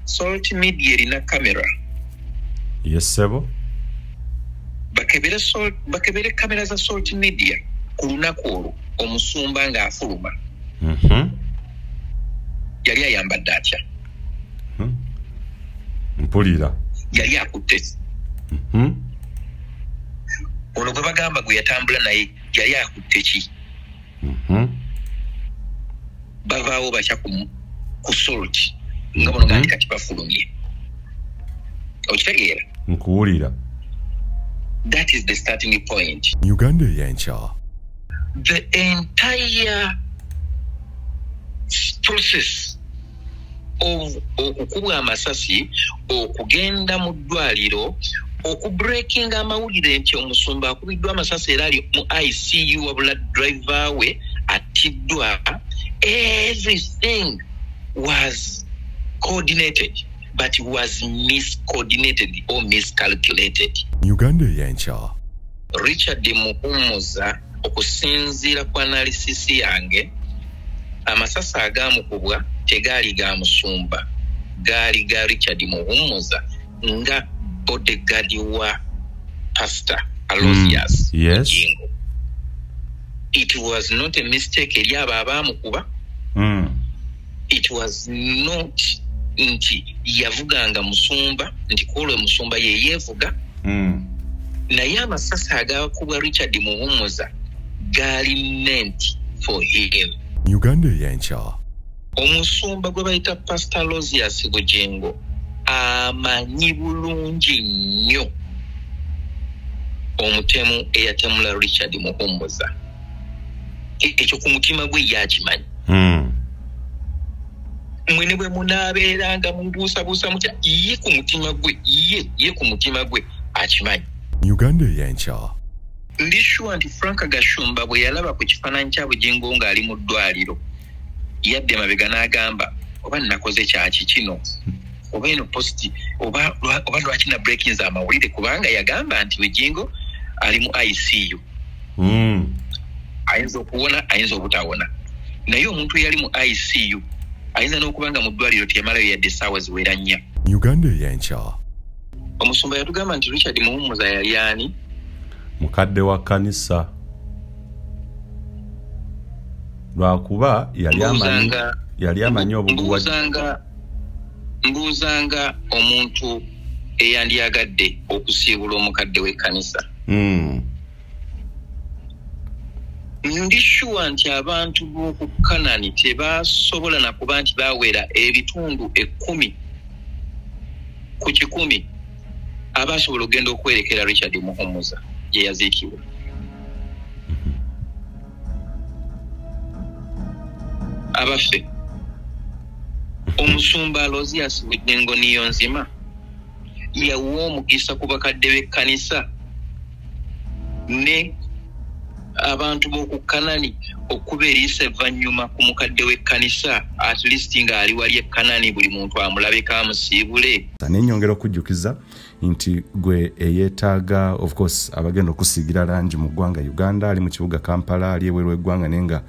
Salt Media erina kamera. Yes, sebo. Bakebere kamera za Salt Media ku lunaku olwo omusumba ng'afuluma. Yali ayambadde atya? Mpulira. Yali akutte. Ono gwe bagamba gwe yatambula naye yali akutte ki? Bavaawo batya ku Salt nga bono nga nti kati bafulumye? Okitegeera? Nkuwulira. That is the starting point. Uganda Yencha. The entire process of okukubwa amasasi, okugenda mu ddwaliro, okubreakinga amawulire nti omusumba akubiddwa amasasi era ali mu ICU, wabula driver we attiddwa, everything was coordinated, but was miscoordinated or miscalculated. Uganda Yencha. Richard Muhumuza, okusinziira ku analysis yange, amasasi agaamukubwa tegaali ga musumba, gaali ga Richard Muhumuza nga bodyguard wa Pastor Aloysius. Yes. It was not a mistake eri abo abaamukuba. It was not nti yavuganga musumba, nti kwolwo musumba ye yeevuga. Naye amasasi agakubwa Richard Muhumuza gaali meant for him. Uganda Yencha. Omusumba gwe bayita Pastor Aloysius Bugingo amanyi bulungi nnyo omutemu eyatemula Richard Muhumuza. Ekyo ku mutima gwe yakimanyi. Mwene bwe munaabeeranga mubuusabuusa mutya, ye ku mutima gwe, ye ku mutima gwe akimanyi. Uganda Yencha. Ndi sure nti Frank Gashumba bwe yalaba ku kifaananyi kya Bugingo ng'ali mu ddwaliro, yadde mabega n'agamba, oba nnakoze kyaki kino, oba eno posti, oba lwaki na breakings amawulire, kubanga yagamba nti Bugingo ali mu ICU. Ayinza okuwona, ayinza obutawona. Naye omuntu eyali mu ICU ayinza n'okuba nga mu ddwaliro teyamalayo yadde essaawa ziwera nnya. Uganda Yencha. Omusumba yatugamba nti Richard Muhumuza yali ani? Mukadde wa kanisa. Lwakuba yali amanyi obuguwa. Mbuuzanga omuntu eyandyagadde okusiibula omukadde w'ekkanisa. Ndi sure nti abantu b'oku Kanani tebasobola na kuba nti bawera ebitundu 10 ku 100 abasobola okugenda okwerekera Richard Muhumuza gye yaziikibwa. Abaffe, omusumba Aloysius Bugingo Niyonzima yawa omukisa ku bakadde b'ekkanisa ne abantu b'oku Kanani okuba eriisa evvannyuma ku mukadde w'ekkanisa, at least ng'ali wali e Kanani buli muntu amulabeko amusiibule. Nennyongera okujjukiza nti gwe eyeetaaga, of course, abagenda okusiigira langi mu ggwanga Uganda, ali mu kibuga Kampala, ali ebweru w'eggwanga naye nga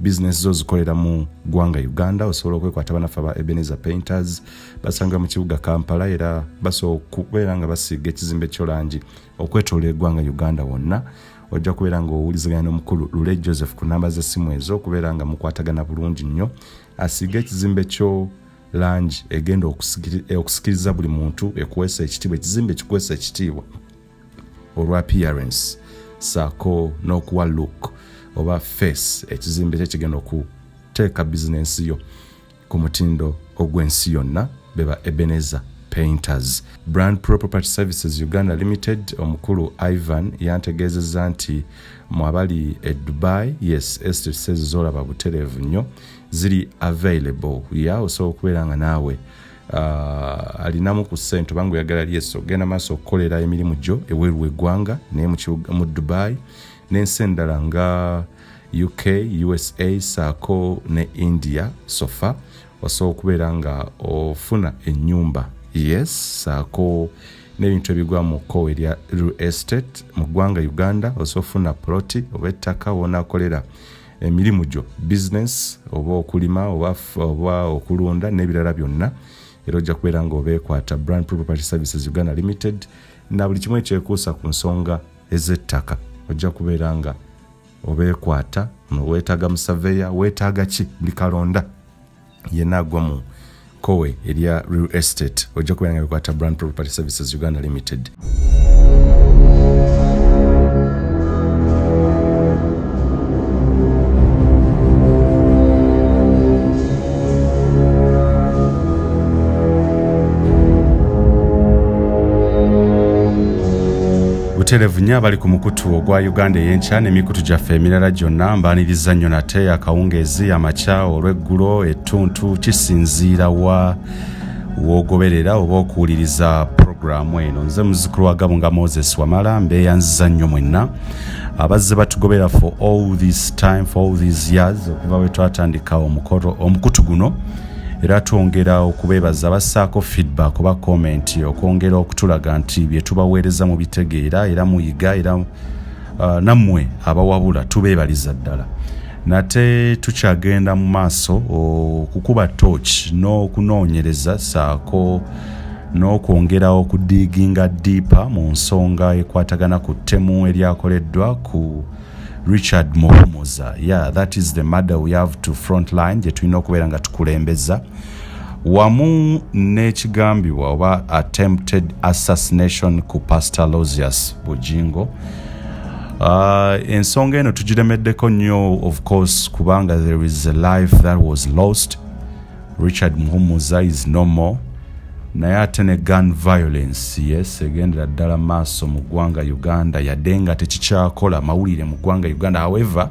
business zo zikolera mu ggwanga Uganda, osobola okwekwata bannaffe aba Ebenezer Painters, basangibwa mu kibuga Kampala, era basobola okubeera nga basiiga ekizimbe kyo langi okwetooloola eggwanga Uganda wonna. Ojja kubeera ng'owuliziganya n'omukulu Lule Joseph ku namba z'essimu ezo, okubeera nga mukwatagana bulungi nnyo, asiige ekizimbe kyo langi egenda okusikiriza buli muntu, ekuweesa ekitiibwa, ekizimbe kikuweesa ekitiibwa olwa appearance saako n'okuwa look oba face, ekizimbe kye kigenda okuteeka bizinensi yo ku mutindo ogw'ensi yonna. Beba Ebenezer Painters. Brand Pro Property Services Uganda Limited, omukulu Ivan yantegeezezza nti mu abali e Dubai, yes, estates ezo z'olaba butereevu nnyo ziri available. Ya osobola okubeera nga naawe alinamu ku ssente obanga oyagala lyeso ogenda maaso okukolera emirimu gyo ebweru w'eggwanga, naye mu Dubai n'ensi endala nga UK, USA saako ne India. Sofa osobola okubeera nga ofuna ennyumba, yes, saako n'ebintu ebigwa mu kkowe erya real estate mu ggwanga Uganda. Osobola ofuna ploti oba ettaka w'onaakolera emirimu gyo, business oba okulima oba okulunda n'ebirala byonna. Era ojja kubeera nga obeekwata Brand Property Services Uganda Limited na buli kimu ekyekuusa ku nsonga ez'ettaka. Ojja kubeera nga obeekwata, weetaaga musaveya, weetaaga ki, buli kalonda yenna agwa mu kowe erya real estate, ojja kubeera nga beekwata Brand Property Services Uganda Limited. Butereevu nnyo abali ku mukutu ogwa Uganda ey'enkya n'emikutu gyaffe emirala gyonna, mbaaniriza nnyo nate akawungeezi, amakya, olw'eggulo, ettuntu, kisinziira wa w'ogoberera oba okuwuliriza puroguraamu eno. Nze muzzukulu wa Gabunga Moses Wamala, mbeeyanziza nnyo mwenna abazze batugobera for all this time, for all these years, okuva bwe twatandika omukutu guno. Era twongera okubeebaza bassaako feedback oba comment okwongera okutulaga nti bye tubaweereza mu bitegeera era muyiga, era nammwe abawabula tubeebaliza ddala. Nate tukyagenda mu maaso okukuba torch n'okunoonyereza ssaako n'okwongera okudiginga deeper mu nsonga ekwatagana ku ttemu eryakoleddwa ku Richard Muhumuza. Yeah, that is the murder we have to frontline gye tulina okubeera nga tukulembeza, wamu n'ekigambibwa oba attempted assassination ku Pastor Aloysius Bujingo. Ensonga eno tugiremeddeko nnyo of course, kubanga there is a life that was lost. Richard Muhumuza is no more. Naye ate ne gun violence, yes, egendera ddala maaso mu ggwanga Uganda, yadde nga tekikyakola mawulire mu ggwanga Uganda. However,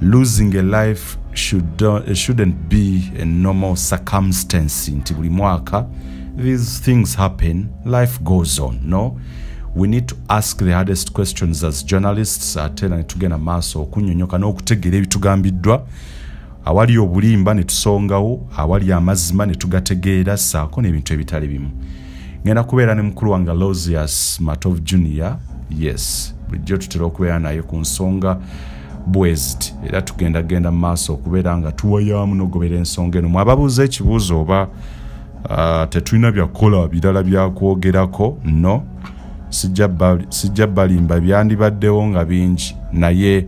losing a life shouldn't be a normal circumstance nti buli mwaka these things happen, life goes on. No, we need to ask the hardest questions as journalists, ate era ne tugenda maaso okunnyonnyoka n'okutegeera ebitugambiddwa. Awali obulimba ne tusongawo, awali amazima ne tugategeera, ssaako n'ebintu ebitali bimu. Ngenda kubeera ne mukulu wange Aloysius Matovu Junior. Yes, bulijjo tutera okubeera naye ku nsonga bweziti, era tugendagenda mu maaso okubeera nga tuwayaamu n'okugobera ensonga eno. Mwababuuza ekibuuzo oba tetulina byakukola birala byakwogerako, no, sijja balimba, byandibaddewo nga bingi, naye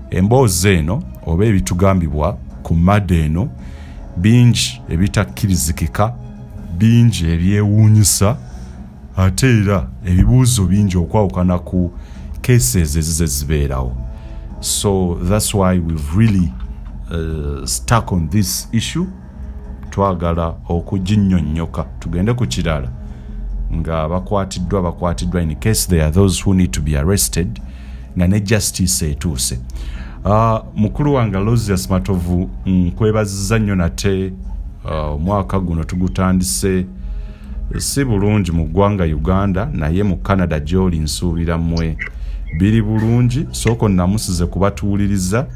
emboozi eno oba ebitugambibwa ku mada eno bingi ebitakkirizikika, bingi ebyewuunyisa, ate era ebibuuzo bingi okwawukana ku cases ezize zibeerawo. So that's why we've really stuck on this issue. Twagala okuginnyonnyoka tugende ku kirala nga bakwatiddwa in case there are those who need to be arrested, nga ne justice etuuse. Mukulu wange Aloysius Matovu, nkwebaziza nnyo nate. Omwaka guno tugutandise si bulungi mu ggwanga Uganda, naye mu Canada gy'oli nsuubira mmwe biri bulungi. Sooka nnamusize kubatuwuliriza,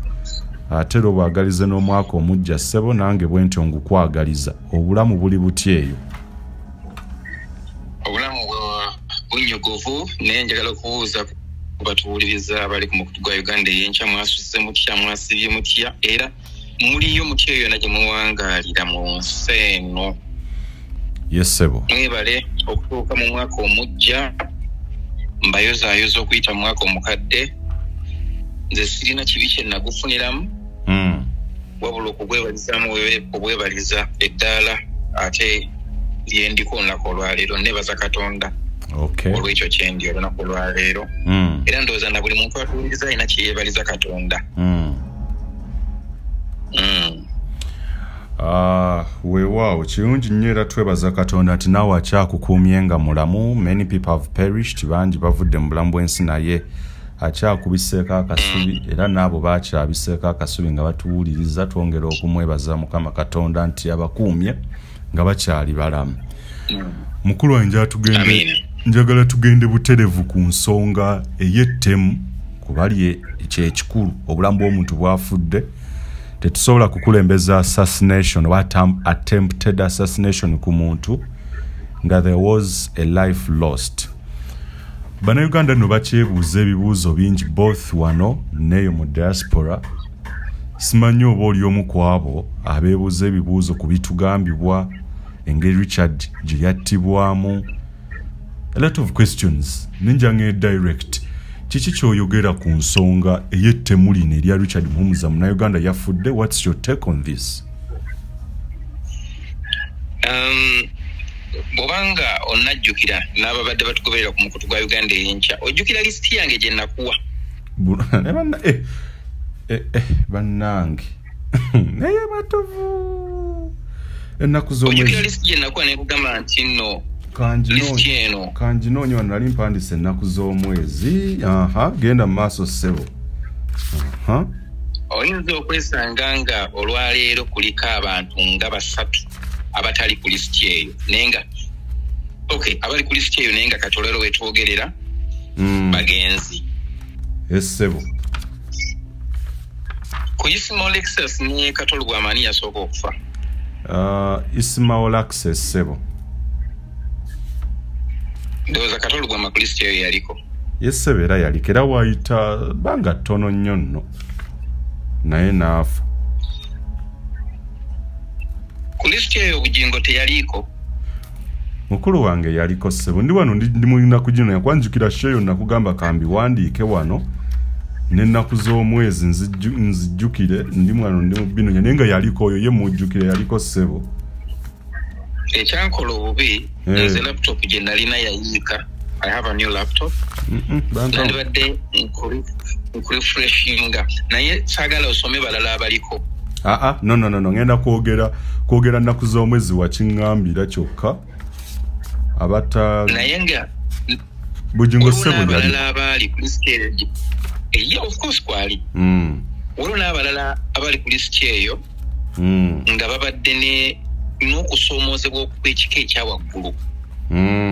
ate era obwagalize n'omwaka omujja ssebo, nange bwe ntyo ngukwagaliza. Obulamu buli buti eyo? Obulamu bunyogovu, naye njagala okubuuza batuwuliriza abali ku mukutu gwa Uganda ey'enkya, mwasuse mutya, mwasibye mutya, era muliyo mutya eyo yonna gye muwangaalira mu nsi eno? Yes ssebo. Mwebale okutuuka mu mwaka omujja, mbayozaayoza okuyita mu mwaka omukadde. Nze sirina kibi kye nagufuniramu, wabula okugwebalizaamu obwebaliza eddaala ate lyendiko olunaku olwaleero. Nebaza Katonda olw'ekyo kyendi olunaku olwaleero. Era ndowooza na buli muntu atuwuliriza alina kye yeebaliza Katonda. Weewaawo, kirungi nnyo era twebaza Katonda nti naawe akyakukuumye nga mulamu. Many people have perished, bangi bavudde mu bulamu bw'ensi, naye akyakubiseeko akasubi, era n'abo bakyabiseeko akasubi nga batuwuliriza. Twongera okumwebaza Mukama Katonda nti abakuumye nga bakyali balamu. Mukulu wange, njagala tugende buterevu ku nsonga ey'ettemu, kuba kyekikulu. Obulamu bw'omuntu bwafudde, tetusobola kukulembeza assassination oba attempted assassination ku muntu nga there was a life lost. Bannayuganda nno bakyebuuza ebibuuzo bingi, both wano n'eyo mu diaspora. Simanyi oba oli omu ku abo abeebuuza ebibuuzo ku bitugambibwa, Engeri Richard gye yattibwamu, a lot of questions. Ninja direct, kiki kyoyogera ku nsonga ey'ettemu lino erya Richard Muhumuza, Munnayuganda yafudde? What's your take on this? Bw'obanga onnajjukira n'ababadde batugoberera ku mukutu gwa Uganda Eyenkya, ojjukira lisiti yange gye nakuwa? Bannange, naye batovu ennaku z'omwezi. Ojjukira lisiti gye nakuwa nekugamba nti nno lisiti eno Kanjinoonye wano, nali mpandiise ennaku z'omwezi. Aha, genda mu maaso, ssebo. Aha. Oyinza okwesanga nga olwaleero kuliko abantu nga basatu abatali ku lisiti eyo, naye nga okay, abali ku lisiti eyo, naye nga kati olwaleero wetwogerera bagenzi. Essebo. Ku Ismail Access ne Kato Lubwama, ani yasooka okufa? Ismail Access, ssebo. Ndowooza Kato Lubwama ku lisiti eyo yaliko. Yessebo, era yaliko, era waayita banga ttono nnyo nno naye n'afa. Ku lisiti eyo Bugingo teyaliiko? Mukulu wange yaliko, ssebo. Ndi wano, ndi mu nnaku gino yakwanjukira sheyo, nakugamba kambiwandiike wano n'ennaku z'omwezi nzijjukire. Ndi mwano, ndi mu binonya, naye nga yaliko oyo ye mujjukire, yaliko, ssebo. Ekyankola obubi, nze laptop gye nalina yayiika. I have a new laptop. Nandibadde nkurefreshinga, naye saagala osome balala abaliko. Aa, no, no, no, no, ngenda kwogera nnaku z'omwezi wakiŋŋambira kyokka abata Naye nga Bugingo, waliwo ssebo, n'abalala yaliko. abaali ku lisiti eyo. Yeah, of course kwali. Waliwo n'abalala abali ku lisiti eyo nga babadde n'okusoomoozebwa okw'ekika ekya waggulu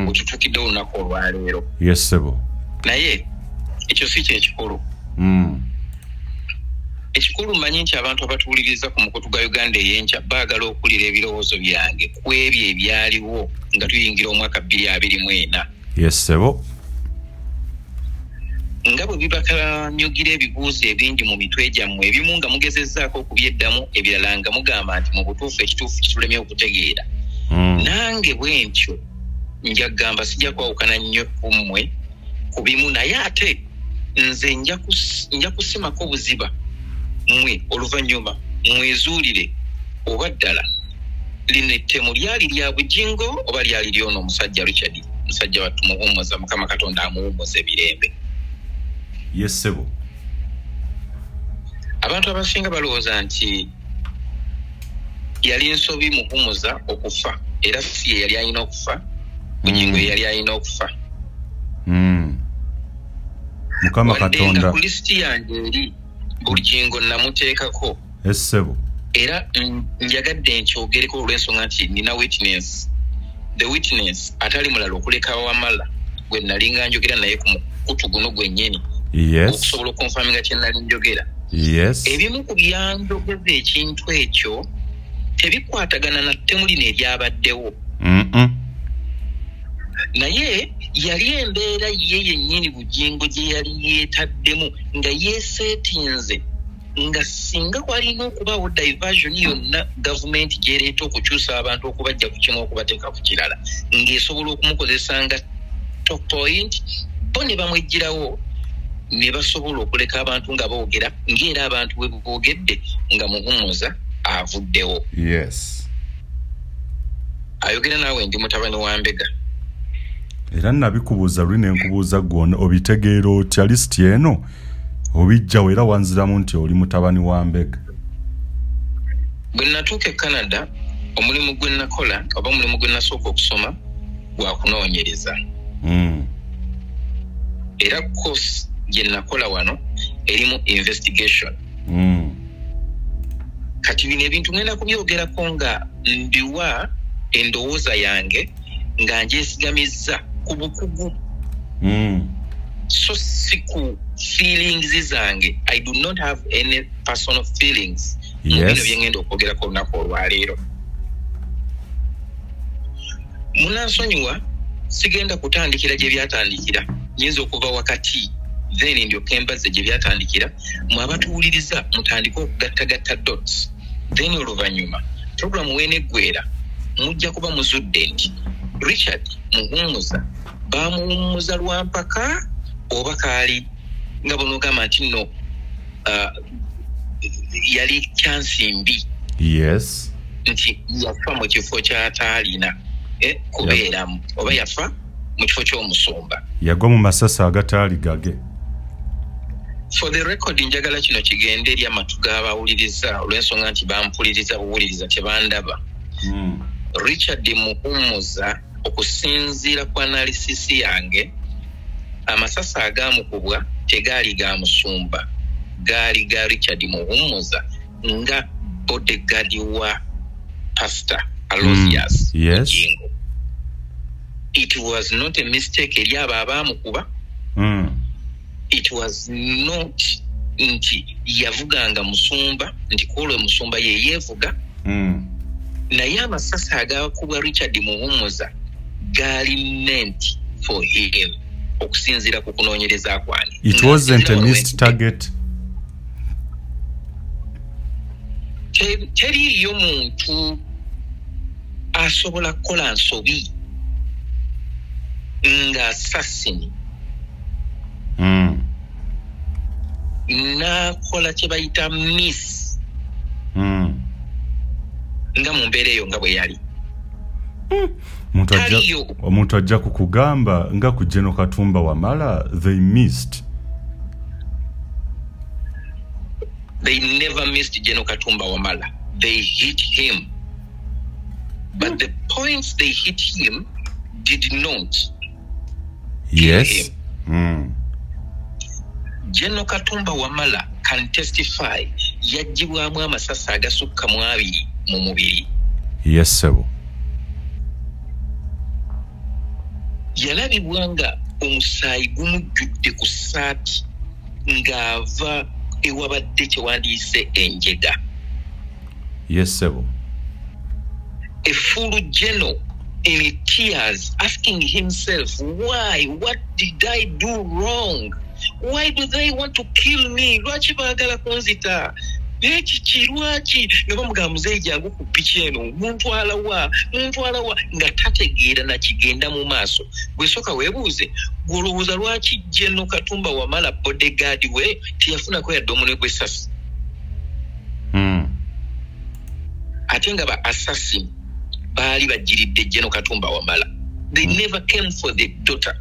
wetutuukidde olunaku olwaleero. Yes, ssebo. Naye ekyo si kyekikulu. Ekikulu, mmanyi nti abantu abatuwuliriza ku mukutu gwa Uganda Eyenkya baagala okuwulira ebirowoozo byange ku ebyo ebyaliwo nga tuyingira omwaka 2024. Yes, ssebo. Nga bwe bibakanyugira ebibuuzo ebingi mu mitwe gyammwe, ebimu nga mugezezzaako okubyeddamu, ebirala nga mugamba nti mu butuufu ekituufu kitulemye okutegeera, nange bwe ntyo nja kugamba sijja kwawukana nnyo ku mmwe ku bimu, naye ate nze nja kusimako buziba, mmwe oluvannyuma mwezuulire oba ddala lino ettemu lyali lya Bugingo oba lyali lyono omusajja Richard, musajja wattu Muhumuza. Mukama Katonda amuwummuza emirembe. Yes, ssebo. Abantu abasinga balowooza nti yali nsobi Muhumuza okufa, era si ye yali alina okufa, Bugingo ye yali alina okufa. Mukama Wadde nga Katonda. ku lisiti yange eri Bugingo namuteekako, Essebo. era njagadde nkyogereko olw'ensonga nti nina witness, the witness atali mulala okuleka Wamala gwe nalinga njogera naye ku mukutu guno gwennyini okusobola okonfaminga kye nali njogera. Ebimu ku byanjogeza ekintu ekyo tebikwatagana na ttemu lino eryabaddewo, naye yali embeera ye yennyini Bugingo gye yali yeetaddemu nga yeeseetinze nga singa walina okubaawo diversion yonna gavumenti gy'ereeta okukyusa abantu okubajja ku kimu okubateeka ku kirala, ng'esobola okumukozesa nga talk point, bo ne bamweggyirawo ne basobola okuleka abantu nga boogera ng'era abantu bwe boogedde nga Muhumuza avuddewo. Ayogera naawe ndi mutabani wa Mbega. Era nabikubuuza luli ne nkubuuza gwona obitegeera otya lisiti eno obijjawo, era wanziramu nti oli mutabani wa Mbega. Bwe natuuka e Canada, omulimu gwe nakola oba omulimu gwe nasooka okusoma gwa kunoonyereza, era course gye nakola wano erimu investigation. Kati bino ebintu ngenda kubyogerako nga mbiwa endowooza yange nga ngyesigamizza ku bukugu, so si ku feelings zange. I do not have any personal feelings mu bino bye ngenda okwogerako olunaku olwaleero. Munansonyiwa, sigenda kutandikira gye byatandikira, nyinza okuva wakati then ndyoke mbazze gye byatandikira, mwe abatuwuliriza mutandike okugattagatta dots, then oluvannyuma programu weeneggwera. Mujja kuba muzudde nti Richard Muhumuza bamuwummuza lwampaka oba kaali nga bonogamba nti nno yali chance mbi. Yes. Nti yafa mu kifo ky'ataalina kubeeramu, oba yafa mu kifo ky'omusumba. Yagwa mu masasi agataali gage. For the record, njagala kino kigende eri amatu g'abawuliriza olw'ensonga nti bampuliriza buwuliriza tebandaba. Richard Muhumuza, okusinziira ku analysis yange, amasasi agaamukubwa tegaali ga musumba, gaali ga Richard Muhumuza nga bodyguard wa Pastor Aloysius. Yes. It was not a mistake eri abo abaamukuba. It was not nti yavuganga musumba, nti kwolwo musumba ye yeevuga. Naye amasasi agakubwa Richard Muhumuza gaali meant for him, okusinziira ku kunoonyereza kwange. It wasn't a missed target. Teriiyo muntu asobola kukola nsobi nga assassin n'akola kye bayita miss nga mu mbeera eyo nga bwe yali. Omuntu ajja kukugamba nga ku General Katumba Wamala, they missed. They never missed General Katumba Wamala. They hit him. But the points they hit him did not kill him. General Katumba Wamala can testify yaggyibwamu amasasi agasukka mu abiri mu mubiri. Yes, sir. Yalabibwa nga omusaayi gumujjudde ku ssaati ng'ava ewabadde kyewandiise enjega. Yes, sir. A full general in tears asking himself, why? What did I do wrong? Why do they want to kill me? Lwaki baagala kunzita? Ekiki lwaki? Nga bamugamba muzeeyi jangu ku piki eno, muntwala wa, nga tategeera na kigenda mu maaso. Gwe sooka weebuuze, gw'olowooza lwaki General Katumba Wamala bodyguard we teyafunako yadde omunwe gw'essasi? Ate nga ba assassin baali bajjiridde General Katumba Wamala. They never came for the daughter.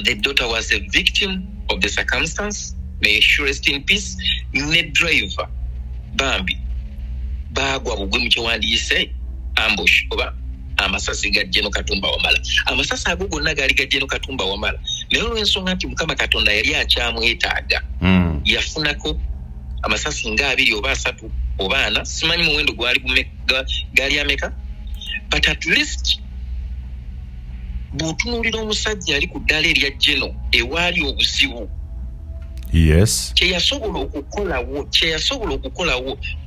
The daughter was a victim of the circumstance. May she rest in peace. Ne driver bambi baagwa bugwe mu kyewandiise ambush oba amasasi ga General Katumba Wamala. Amasasi ago gonna gaali ga General Katumba Wamala. Naye olw'ensonga nti Mukama Katonda yali akyamwetaaga, yafunako amasasi nga 2 oba 3 oba 4, simanyi muwendo gwali gaali ameka, but at least bw'otunuulira omusajja ali ku ddaala erya General ewaali obuzibu. Yes. Kye yasobola okukolawo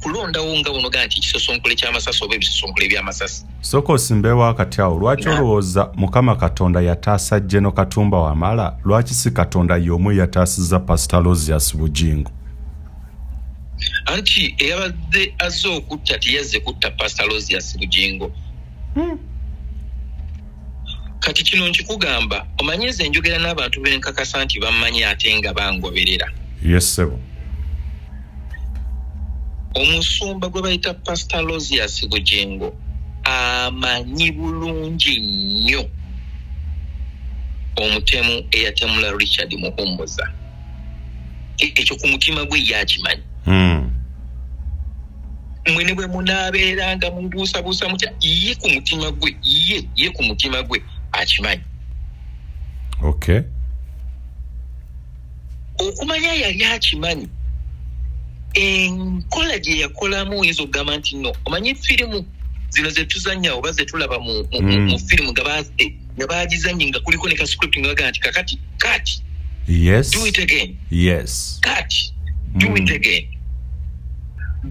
kulondawo nga bunoga nti ekisosonkole ky'amasasi oba ebisosonkole by'amasasi. Sooka osimbewo akati awo, lwaki olowooza Mukama Katonda yataasa General Katumba Wamala? Lwaki si Katonda y'omu yataasizza Pastor Aloysius Bujingo? Anti eyabadde azze okutta teyazze kutta Pastor Aloysius Bujingo. Kati kino nkikugamba, omanyi nze njogera n'abantu benkakasa nti bammanyi ate nga bangoberera. Yes, sir. Omusumba gwe bayita Pastor Aloysius Bujingo amanyi bulungi nnyo omutemu eyatemula Richard Muhumuza. Ekyo ku mutima gwe yakimanyi. Mwene bwe munaabeeranga mubuusabuusa mutya, ye ku mutima gwe, ye ku mutima gwe akimanyi. Okay. Okumanya yali akimanyi, enkola gye yakolamu oyinza okugamba nti no, omanyi firimu zino ze tuzannya oba ze tulaba mu firimu nga baagizannye nga kuliko ne ka script nga bagamba nti kakati cut. Yes. Do it again. Yes. Cut. Do it again.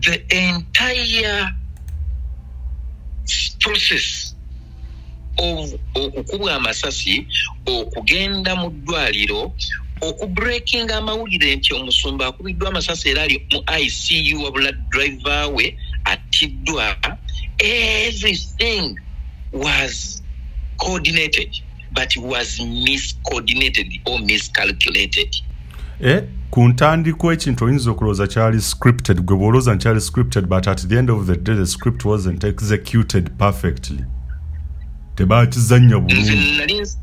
The entire process of okukubwa amasasi, okugenda mu ddwaliro, okubreakinga amawulire nti omusumba akubiddwa amasasi era ali mu ICU wabula driver we atiddwa. attiddwa, everything was coordinated, but was miscoordinated or miscalculated. Ku ntandikwa ekintu oyinza okulowooza kyali scripted, gwe bw'olowooza nti kyali scripted, but at the end of the day the script wasn't executed perfectly, tebakizannya bulungi.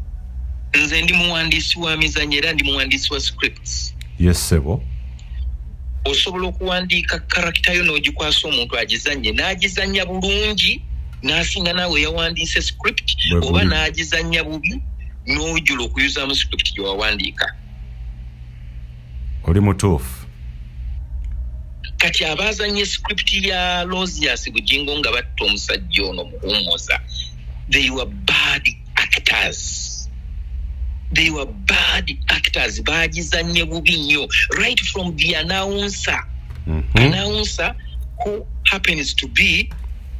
Nze ndi muwandiisi wa mizannyo era ndi muwandiisi wa scripts. Yes sebo. Osobola okuwandiika character yo n'ogikwasa omuntu agizannye, n'agizannya bulungi n'asinga naawe yawandiise script, oba n'agizannya bubi n'ojula okuyuzaamu script gye wawandiika. Oli mutuufu. Kati abazannye script ya Aloysius Bugingo nga batta omusajja ono Muhumuza, they were bad actors. They were bad actors. Bagizannye bubi nnyo, right from the announcer. Announcer who happens to be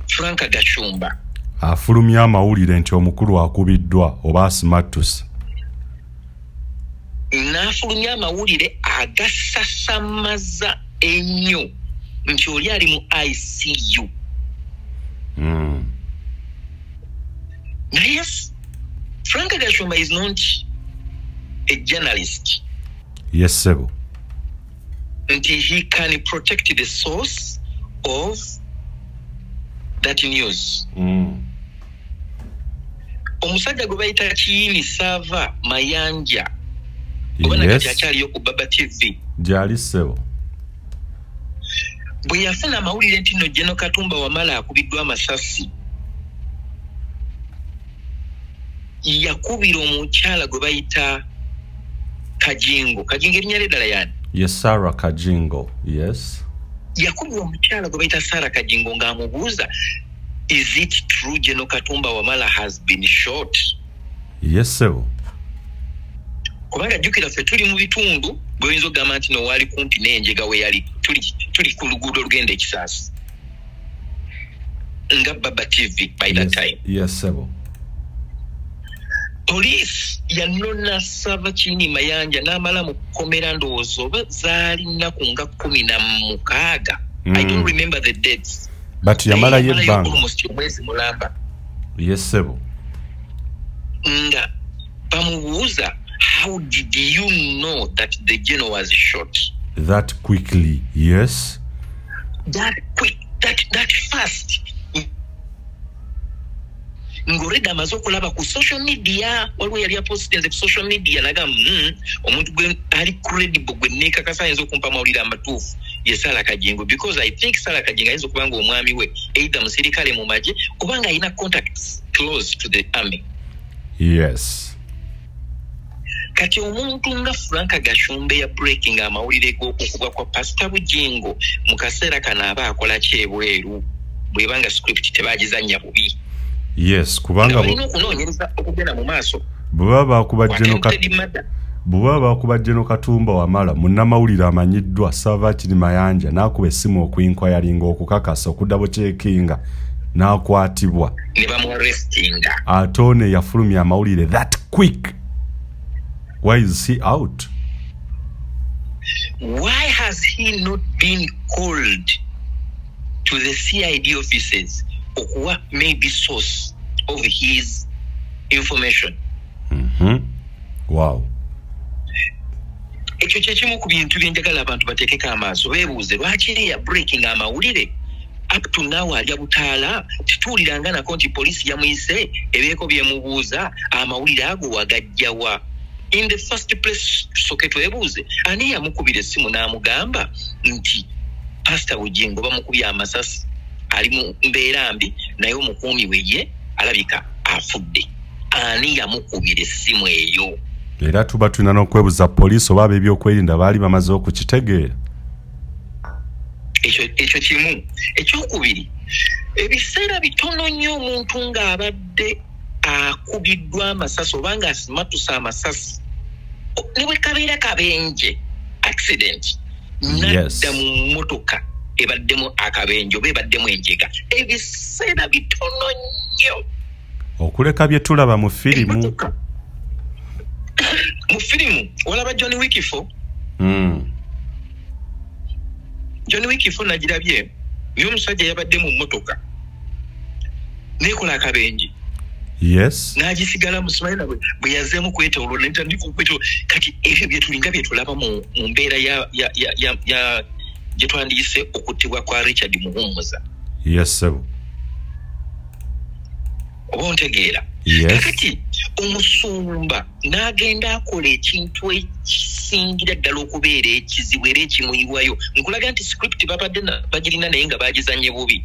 Frank Gashumba. Afulumya amawulire nti omukulu akubiddwa oba asimattuse. N'afulumya amawulire agasasamaza ennyo nti oli ali mu ICU. Naye Frank Gashumba is not a journalist. Yes sebo. Nti he can protect the source of that news. Omusajja gwe bayita Kiyini Sava Mayanja, oba nakati akyaliyo ku Baba TV. Gyali ssebo. Bwe yafuna amawulire nti nno General Katumba Wamala akubiddwa amasasi, yakubira omukyala gwe bayita Kajingo. Kajingo erinnya lye ddala yani? Yes, Sarah Kajingo. Yes. Yakubira omukyala gwe bayita Sarah Kajingo ng'amubuuza, is it true General Katumba Wamala has been shot? Yes sebo. Kubanga jjukira ffe tuli mu bitundu bw'oyinza okugamba nti no waali kumpi n'enjega we yali, tuli ku luguudo olugenda e Kisaasi nga Baba TV by that time. Yes sebo. Police yanona Sava Kiyini Mayanja n'amala mu kkomera ndowooza oba zaali nnaku nga 16. I don't remember the dates. But yamalayo ebbanga. Almost omwezi mulamba. Yes sebo. Nga bamubuuza, how did you know that the general was shot? That quickly, yes. That quick, that fast. Ngoreda amaze okulaba ku social media, waliwo yali apostinze ku social media n'agamba, omuntu gwe ali credible gwe neekakasa ayinza okumpa amawulire amatuufu ye Sarah Kajingo, because I think Sarah Kajingo ayinza okuba nga omwami we either musirikale mu magye oba nga alina contacts close to the army. Yes. Kati omuntu nga Frank Gashumba ya breaking amawulire g'okukubwa kwa Pastor Bugingo mu kaseera kano aba akola ki ebweru bw'ebanga script tebagizannya bubi. Yes, kubanga balina okunoonyereza okugenda mu maaso. Bwe baba bakuba General Katumba Wamala, munnamawulire amanyiddwa Sava Kiyini Mayanja n'akuba essimu okuinquiringa okukakasa okudda checkinga n'akwatibwa ne bamuarrestinga. Ate ono yafulumya amawulire that quick. Why is he out? Why has he not been called to the CID offices okuwa maybe source of his information? Wow. Ekyo kye kimu ku bintu bye njagala abantu bateekeko amaaso, beebuuze lwaki ya breaking amawulire up to now alya butaala, tituwuliranga nako nti poliisi yamuyise ebeeko byemubuuza, amawulire ago wagajjawa? In the first place, tusooke twebuuze ani yamukubira essimu n'amugamba nti Pastor Bugingo bamukubye amasasi, ali mu mbeera mbi, naye omukuumi we ye alabika afudde. Ani yamukubira essimu eyo? Era tuba tulina n'okwebuuza poliisi oba ab'ebyokwerinda baali bamaze okukitegeera. Ekyo kimu. Ekyokubiri, ebiseera bitono nnyo omuntu ng'abadde akubiddwa amasasi oba ng'asimatuse amasasi, ne bwe kabeera kabenje, accident, nadda mu mmotoka ebaddemu akabenje oba ebaddemu enjega, ebiseera bitono nnyo. Okuleka bye tulaba mu firimu. Mu firimu walaba John Wick 4. John Wick 4 nagirabye. Naye omusajja yabadde mu mmotoka nekola akabenje. Yes. N'agisigala musimanyi nabwe bwe yazzeemu kwetooloola netandika okwetooloola. Kati ebyo bye tulinga bye tulaba mu mbeera ya gye twandiyise okuttibwa kwa Richard Muhumuza. Yes, sebo. Oba ontegeera? Yes. Kakati omusumba n'agenda akola ekintu ekisingira ddala okubeera ekizibu era ekimuyiwayo. Nkulaga nti script babadde bagirina naye nga bagizanye bubi.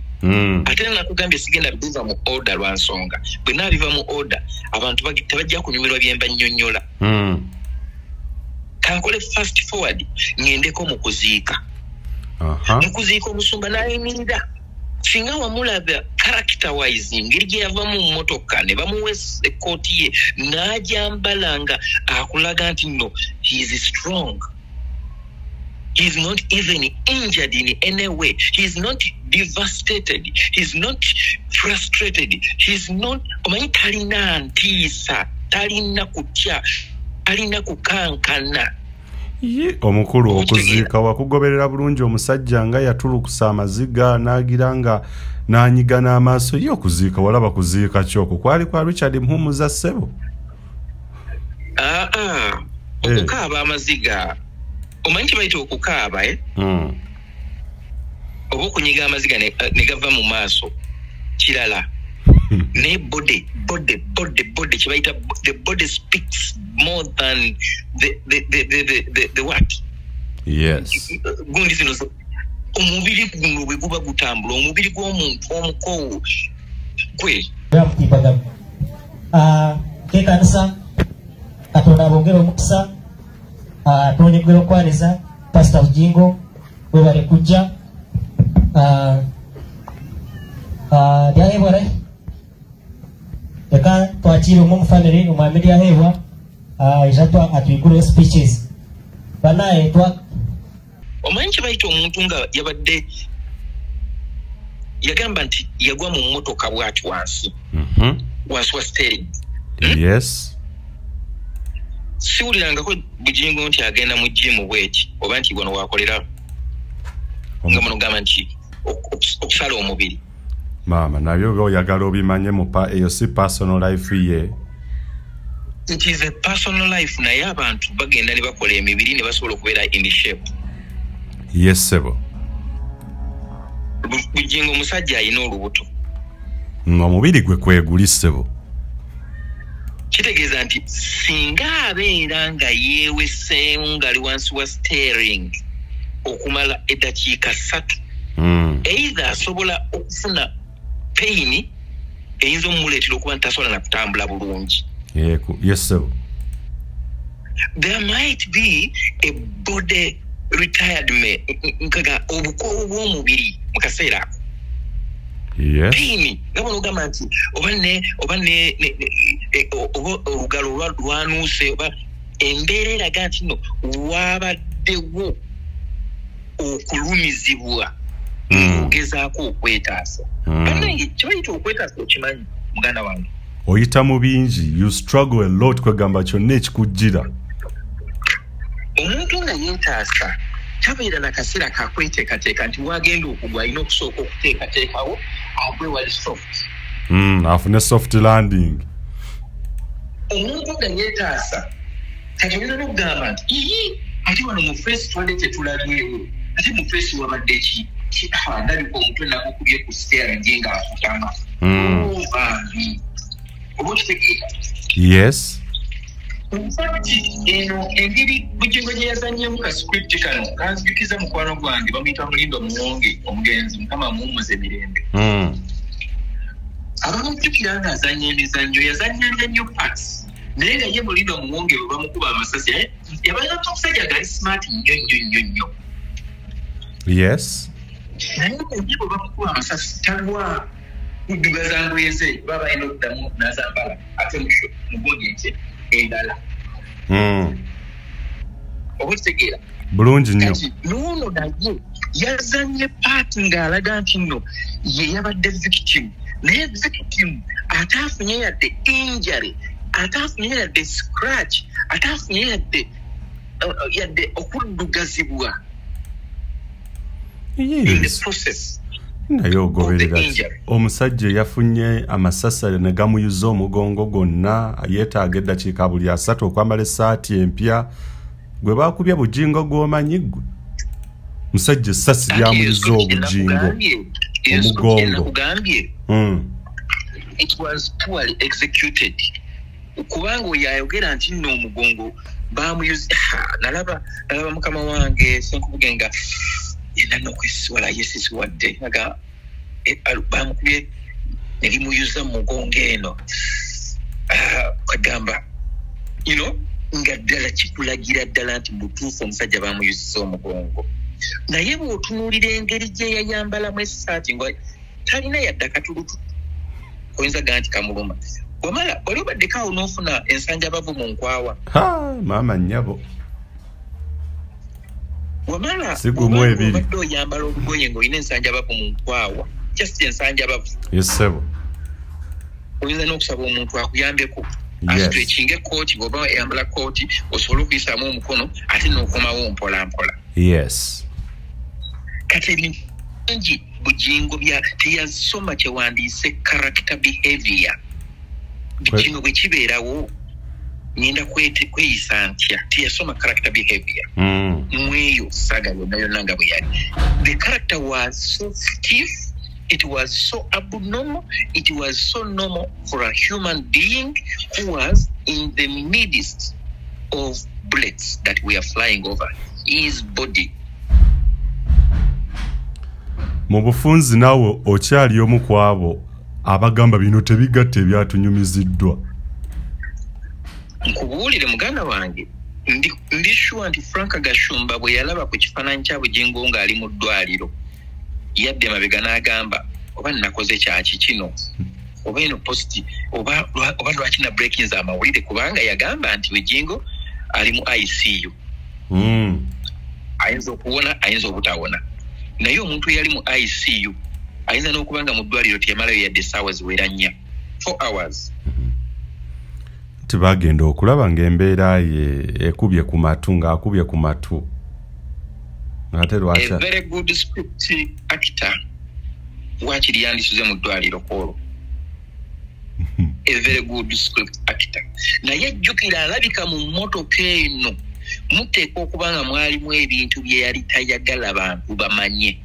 Ate nakugambye sigenda biva mu order lwa nsonga. Bwe naabiva mu order abantu tebajja kunyumirwa bye mba nnyonnyola. Kankole fast forward ng'endeko mu kuziika. Mu kuziika omusumba n'ayimirira. Singa wamulaba character wise engeri gye yava mu mmotoka ne bamuwa ekkooti ye n'agyambala nga akulaga nti no, he is strong. He is not even injured in any way. He is not devastated. He is not frustrated. He is not, omanyi talina ntiisa, talina kutya, talina kukankana. Ye omukulu okuziika wakugoberera bulungi omusajja nga yatulukusa amaziga n'agira nga n'anyiga n'amaaso. Ye okuziika walaba kuziika ki okwo kwali kwa Richard Muhumuza ssebo? Okukaaba amaziga, omanyi kye bayita okukaaba, oba okunyiga amaziga ne gava mu maaso kirala. Naye body kye bayita the body speaks more than the what? Yes. Gundi zino omubiri guno bwe guba gutambula, omubiri gw'omuntu omukoowu gwe. Kekanisa Katonda abongere omukisa. Twongere okwaniza Pastor Bujingo webale kujja. Lyahebwa leka twakire omu family omwami Lyahebwa ija atwigure speeches banaye twa omanyi kye bayita omuntu nga yabadde yagamba nti yagwa mu mmotoka bw'ati wansi. Wansi wa steering. Yes. Siwulirangako Bujingo nti agenda mu gym bweti oba nti wano wakolera nga muno gamba nti okusala omubiri. Maama nabyo oyagala obimanye mu eyo si personal life ye. It is a personal life naye abantu bagenda ne bakola emibiri ne basobola okubeera in shape. Yes, sebo. Bujingo omusajja alina olubuto. Omubiri gwe kweguli ssebo. Kitegeeza nti singa abeera nga yeeweseemu ng'ali wansi wa steering okumala eddakiika 3, either asobola okufuna pain eyinza omumuleetera okuba nti tasobola na kutambula bulungi. Yes, sebo. There might be a body retired man nkaga obukoowu bw'omubiri mu kaseera ako. Yes. Pain nga bw'ogamba nti oba oba olugalo lwanuuse oba embeera eraga nti nno wabaddewo okulumizibwa ng'ogezaako okwetaasa. Bannange kye bayita okwetaasa okimanyi muganda wange. Oyita mu bingi, you struggle a lot kwegamba kyonna ekikujjira. Omuntu nga yeetaasa tabeera na kaseera ka kweteekateeka nti wagenda okugwa alina okusooka okuteekateekawo agwe wali soft. Afune soft landing. Omuntu nga yeetaasa kati oyinza n'okugamba nti ii ate wano mu feesi twabadde tetulabyewo, ate mu feesi wabadde ki? Ndabika omutwe nagukubye ku steering ng'afutama. Bambi oba okitegeera? Yes. In fact, eno engeri Bujingo gye yazannyemu ka script kano kanzijukiza mukwano gwange bamuyita Mulindo Muwonge omugenzi, Mukama amuwummuze mirembe. Abamujjukira ng'azannya emizannyo, yazannyanga nnyo parts, naye nga ye Mulindo Muwonge bwe bamukuba amasasi yabalina omusajja ngali smart nnyo nnyo nnyo nnyo. Yes. Naye nga ye bwe bamukuba amasasi tagwa kuddugaza ngoye ze, baba balina okuddamu n'azambala ate mugonye nti endala. Oba okitegeera? Bulungi nnyo. Kati n'ono naye yazannye paati ng'alaga nti nno ye yabadde victim, naye victim ate afunye yadde injury, ate afunye yadde scratch, ate afunye yadde okuddugazibwa in the process. Naye ogoberera omusajja yafunye amasasi ne gamuyuza omugongo gwonna, yeetaaga eddakiika buli 3 okwambala essaati empya. Gwe baakubye Bujingo gw'omanyi ggwe. Musajja essasi lyamuyuza obujingo omugongo. It was poorly executed. Kubanga oyo ayogera nti nno omugongo bamuyuza. Nalaba mukama wange Senkubuge nga yenna n'okwesiwala yeesisiwadde nga bamukubye ne limuyuza mu mugongo eno. Kagamba you know, nga ddala kikulagira ddala nti mutuufu omusajja bamuyuziza omugongo. Naye bw'otunuulira engeri gye yayambalamu essaati nga talina yadde akatulutu oyinza gaa nti kamuluma. Wamala wali obaddeko awo n'ofuna ensanjabavu mu nkwawa. Maama nnyabo. Wamala obadde oyambala olugoye ng'olina ensanjabavu mu nkwawa, just ensanjabavu. Yes ssebo. Oyinza n'okusaba omuntu akuyambeko asitrekinga ekkooti, bw'oba oyambala kkooti osobole okuyisaamu omukono ate n'okomawo mpola mpola. Yes. Kati ebintu bingi Bujingo bya teyasoma kyewandiise character behavior. Kino bwe kibeerawo ngenda kweyisa ntya? Teyasoma character behavior. Mweyo saga yonna yonna nga bwe yali. The character was so stiff, it was so abnormal, it was so normal for a human being who was in the midst of bullets that were flying over his body. Mu bufunzi naawe okyali omu ku abo abagamba bino tebigatta ebyatunyumiziddwa. Nkubuulire muganda wange, ndi sure nti Frank Gashumba bwe yalaba ku kifaananyi kya Bujingo ng'ali mu ddwaliro, yadde mabega n'agamba oba nnakoze kyaki kino, oba eno posti, oba lwaki na breakings amawulire, kubanga yagamba nti Bujingo ali mu ICU. Ayinza okuwona, ayinza obutawona. Naye omuntu eyali mu ICU ayinza n'okuba nga mu ddwaliro teyamalayo yadde essaawa ziwera 4, 4 hours. Tibagenda okulaba ng'embeera ye ekubye ku matu, ng'akubye ku matu. Ate lwaki? A very good script actor waakiri yandisuze mu ddwaliro kwolwo. A very good script actor. Naye jjukira alabika mu mmotoka eno muteekwa okuba nga mwalimu ebintu bye yali tayagala bantu bamanye.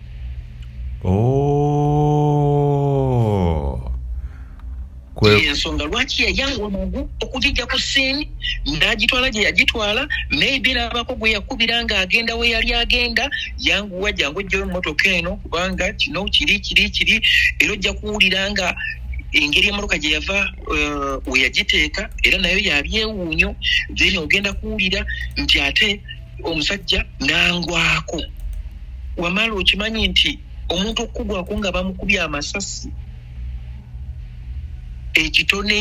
Ensonga lwaki yayanguwa mangu okugijja ku scene n'agitwala gye yagitwala, maybe n'abako gwe yakubira ng'agenda we yali agenda, yanguwa jangu ojjeyo emmotoka eno kubanga kino kiri kiri kiri, era ojja kuwulira nga engeri emmotoka gye yava we yagiteeka era nayo yabyewuunyo. Then ogenda kuwulira nti ate omusajja n'angwako. Wamala okimanyi nti omuntu okugwako nga bamukubye amasasi ekitone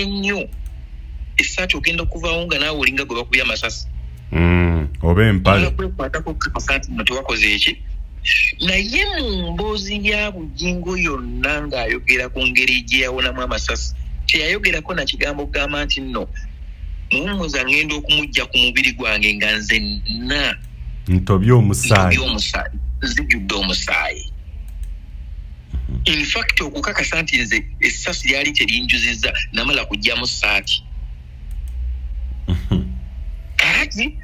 ennyo essaati ogenda okuvaawo nga naawe olinga gwe bakubye amasasi. Oba empale. Kwekwatako kasaati no tewakoze eki. Naye mu mboozi ya Bujingo yonna ng'ayogera ku ngeri gye yawonamu amasasi, teyayogerako na kigambo kugamba nti nno muwummuza ngenda okumujja ku mubiri gwange nga nze nna ntobye omusaayi, nzijjudde omusaayi. In fact okukakasa nti nze essasi lyali terinjuzizza namala kugyamu ssaati. Kati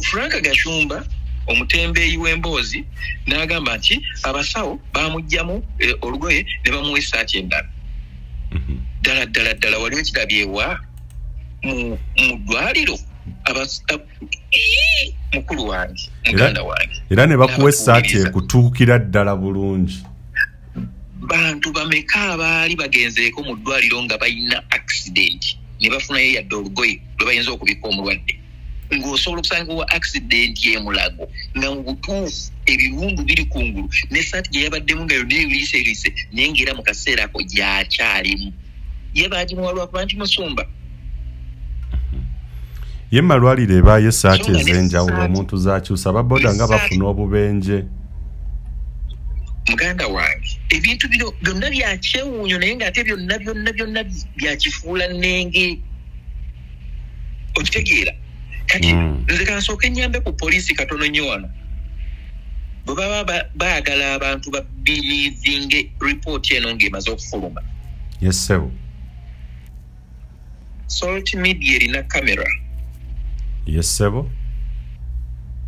Frank Gashumba omutembeeyi w'emboozi n'agamba nti abasawo baamugyamu olugoye ne bamuwa essaati endala. Ddala ddala ddala wali okirabyewa mu ddwaliro mukulu wange, muganda wange. Era ne bakuwa essaati ekutuukira ddala bulungi. Bantu bameka abaali bagenzeeko mu ddwaliro nga balina accident ne bafunayo yadde olugoye lwe bayinza okubikka omulwadde, ng'osobola okusanga wa accident y'emulago nga mu butuufu ebiwundu biri kungulu n'essaati gye yabaddemu nga yonna eriiseeriise, naye ng'era mu kaseera ako gy'akyalimu. Ye baagimuwa lwakuba nti musumba. Ye malwaliro ebaayo essaati ez'enjawulo omuntu z'akyusa, ababoda nga bafuna obubenje. Muganda wange, ebintu bino byonna byakyewuunyo naye ng'ate byonna byonna byonna byakifuula nnenge. Okitegeera? Kati nze kansooke nnyambe ku poliisi katono nnyo wano. Bwe baba baagala abantu ba believing report eno ng'emaze okufuluma. Yes sir. Salt Media erina kamera. Yes sir.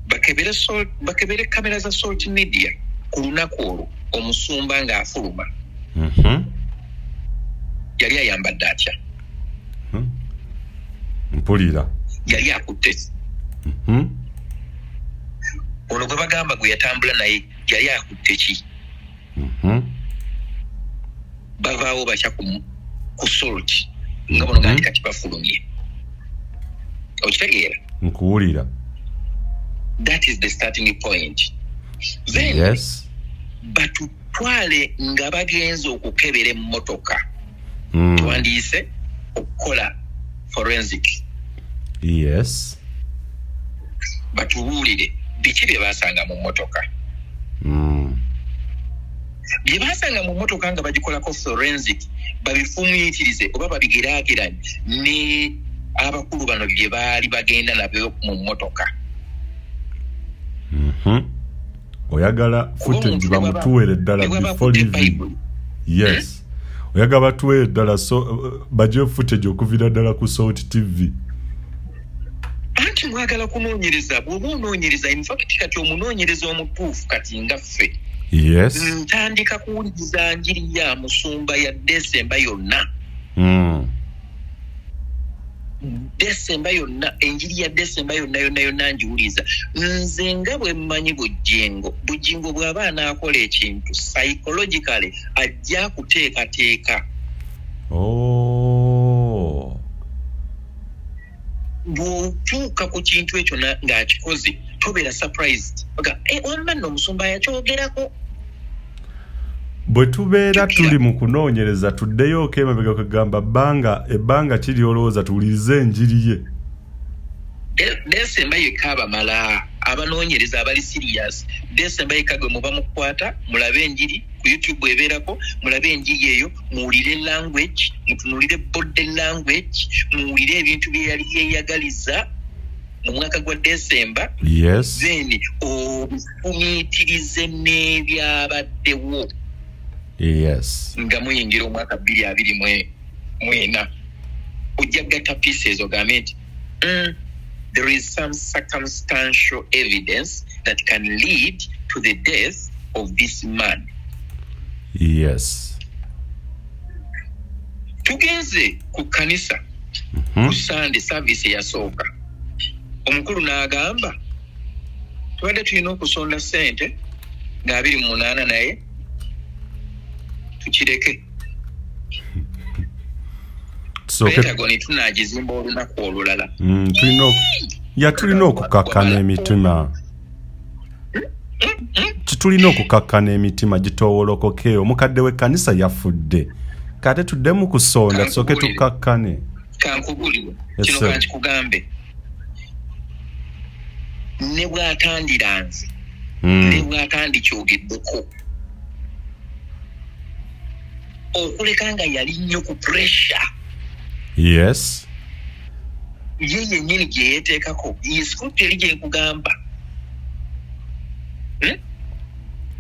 Bakebere kamera za Salt Media ku lunaku olwo omusumba ng'afuluma. Yali ayambadde atya? Mpulira. Yali akutte. Ono gwe bagamba gwe yatambula naye yali akutte ki? Bavaawo batya ku Salt nga bono gandi kati bafulumye. Okitegeera? Nkuwulira. That is the starting point. Then, yes. Batutwale nga bagenze okukebera emmotoka. Tuwandiise okukola forensic. Yes. Batubuulire biki bye baasanga mu mmotoka. Bye baasanga mu mmotoka nga bagikolako forensic babifumiitirize oba babigeraageranye ne abakulu bano bye baali bagenda nabyo mu mmotoka. Oyagala footage bamutuwere ddala before leaving. Yes. Oyagala batuwere ddala so baje footage okuvira ddala ku Salt TV. Anti mwagala kunoonyereza, bw'oba onoonyereza, in fact kati omunoonyereza omutuufu kati nga ffe. Yes. Ntandika kuwuliriza njiri ya musumba ya Desemba yonna. Desemba yonna, enjiri ya Desemba yonna yonna yonna njiwuliza. Nze nga bwe mmanyi Bujjingo bw'aba anaakola ekintu psychologically ajja kuteekateeka. Oh. Bw'otuuka ku kintu ekyo ng'akikoze tobeera surprised. Wamma nno omusumba yakyogerako. Bwe tubeera tuli mu kunoonyereza tuddeyo emabega kugamba ebbanga kiri olowooza tuwulirize enjiri ye. Desemba yekka abamala abanoonyereza abali serious. Desemba yekka gwe muba mukwata mulabe enjiri ku YouTube ebeerako, mulabe enjiri eyo, muwulire language, mutunuulire body language, muwulire ebintu bye yali yeeyagaliza mu mwaka gwa Desemba. Yes. Then obifumiitirize n'ebyabaddewo. Yes. Nga muyingira omwaka 2024 ojja kugatta pieces ogambe nti there is some circumstantial evidence that can lead to the death of this man. Yes. Tugenze ku kanisa ku Sunday service eyasooka. Omukulu n'agamba tubadde tulina okusonda ssente nga 28 naye tukireke. Pentagoni tunagizimba olunaku olulala. Tulina okukakkana emitima. Tulina okukakkana emitima gitoowolokoke. Omukadde w'ekkanisa yafudde. Kate tuddemu kusonda tusooke tukakkane. Kankubulire. Kino kankikugambe. Ne bw'atandira nze. Ne bw'atandikyogeddeko. Okuleka nga yali nnyo ku pressure. Yes. Ye yennyini gye yeeteekako. Ye script eri gye nkugamba.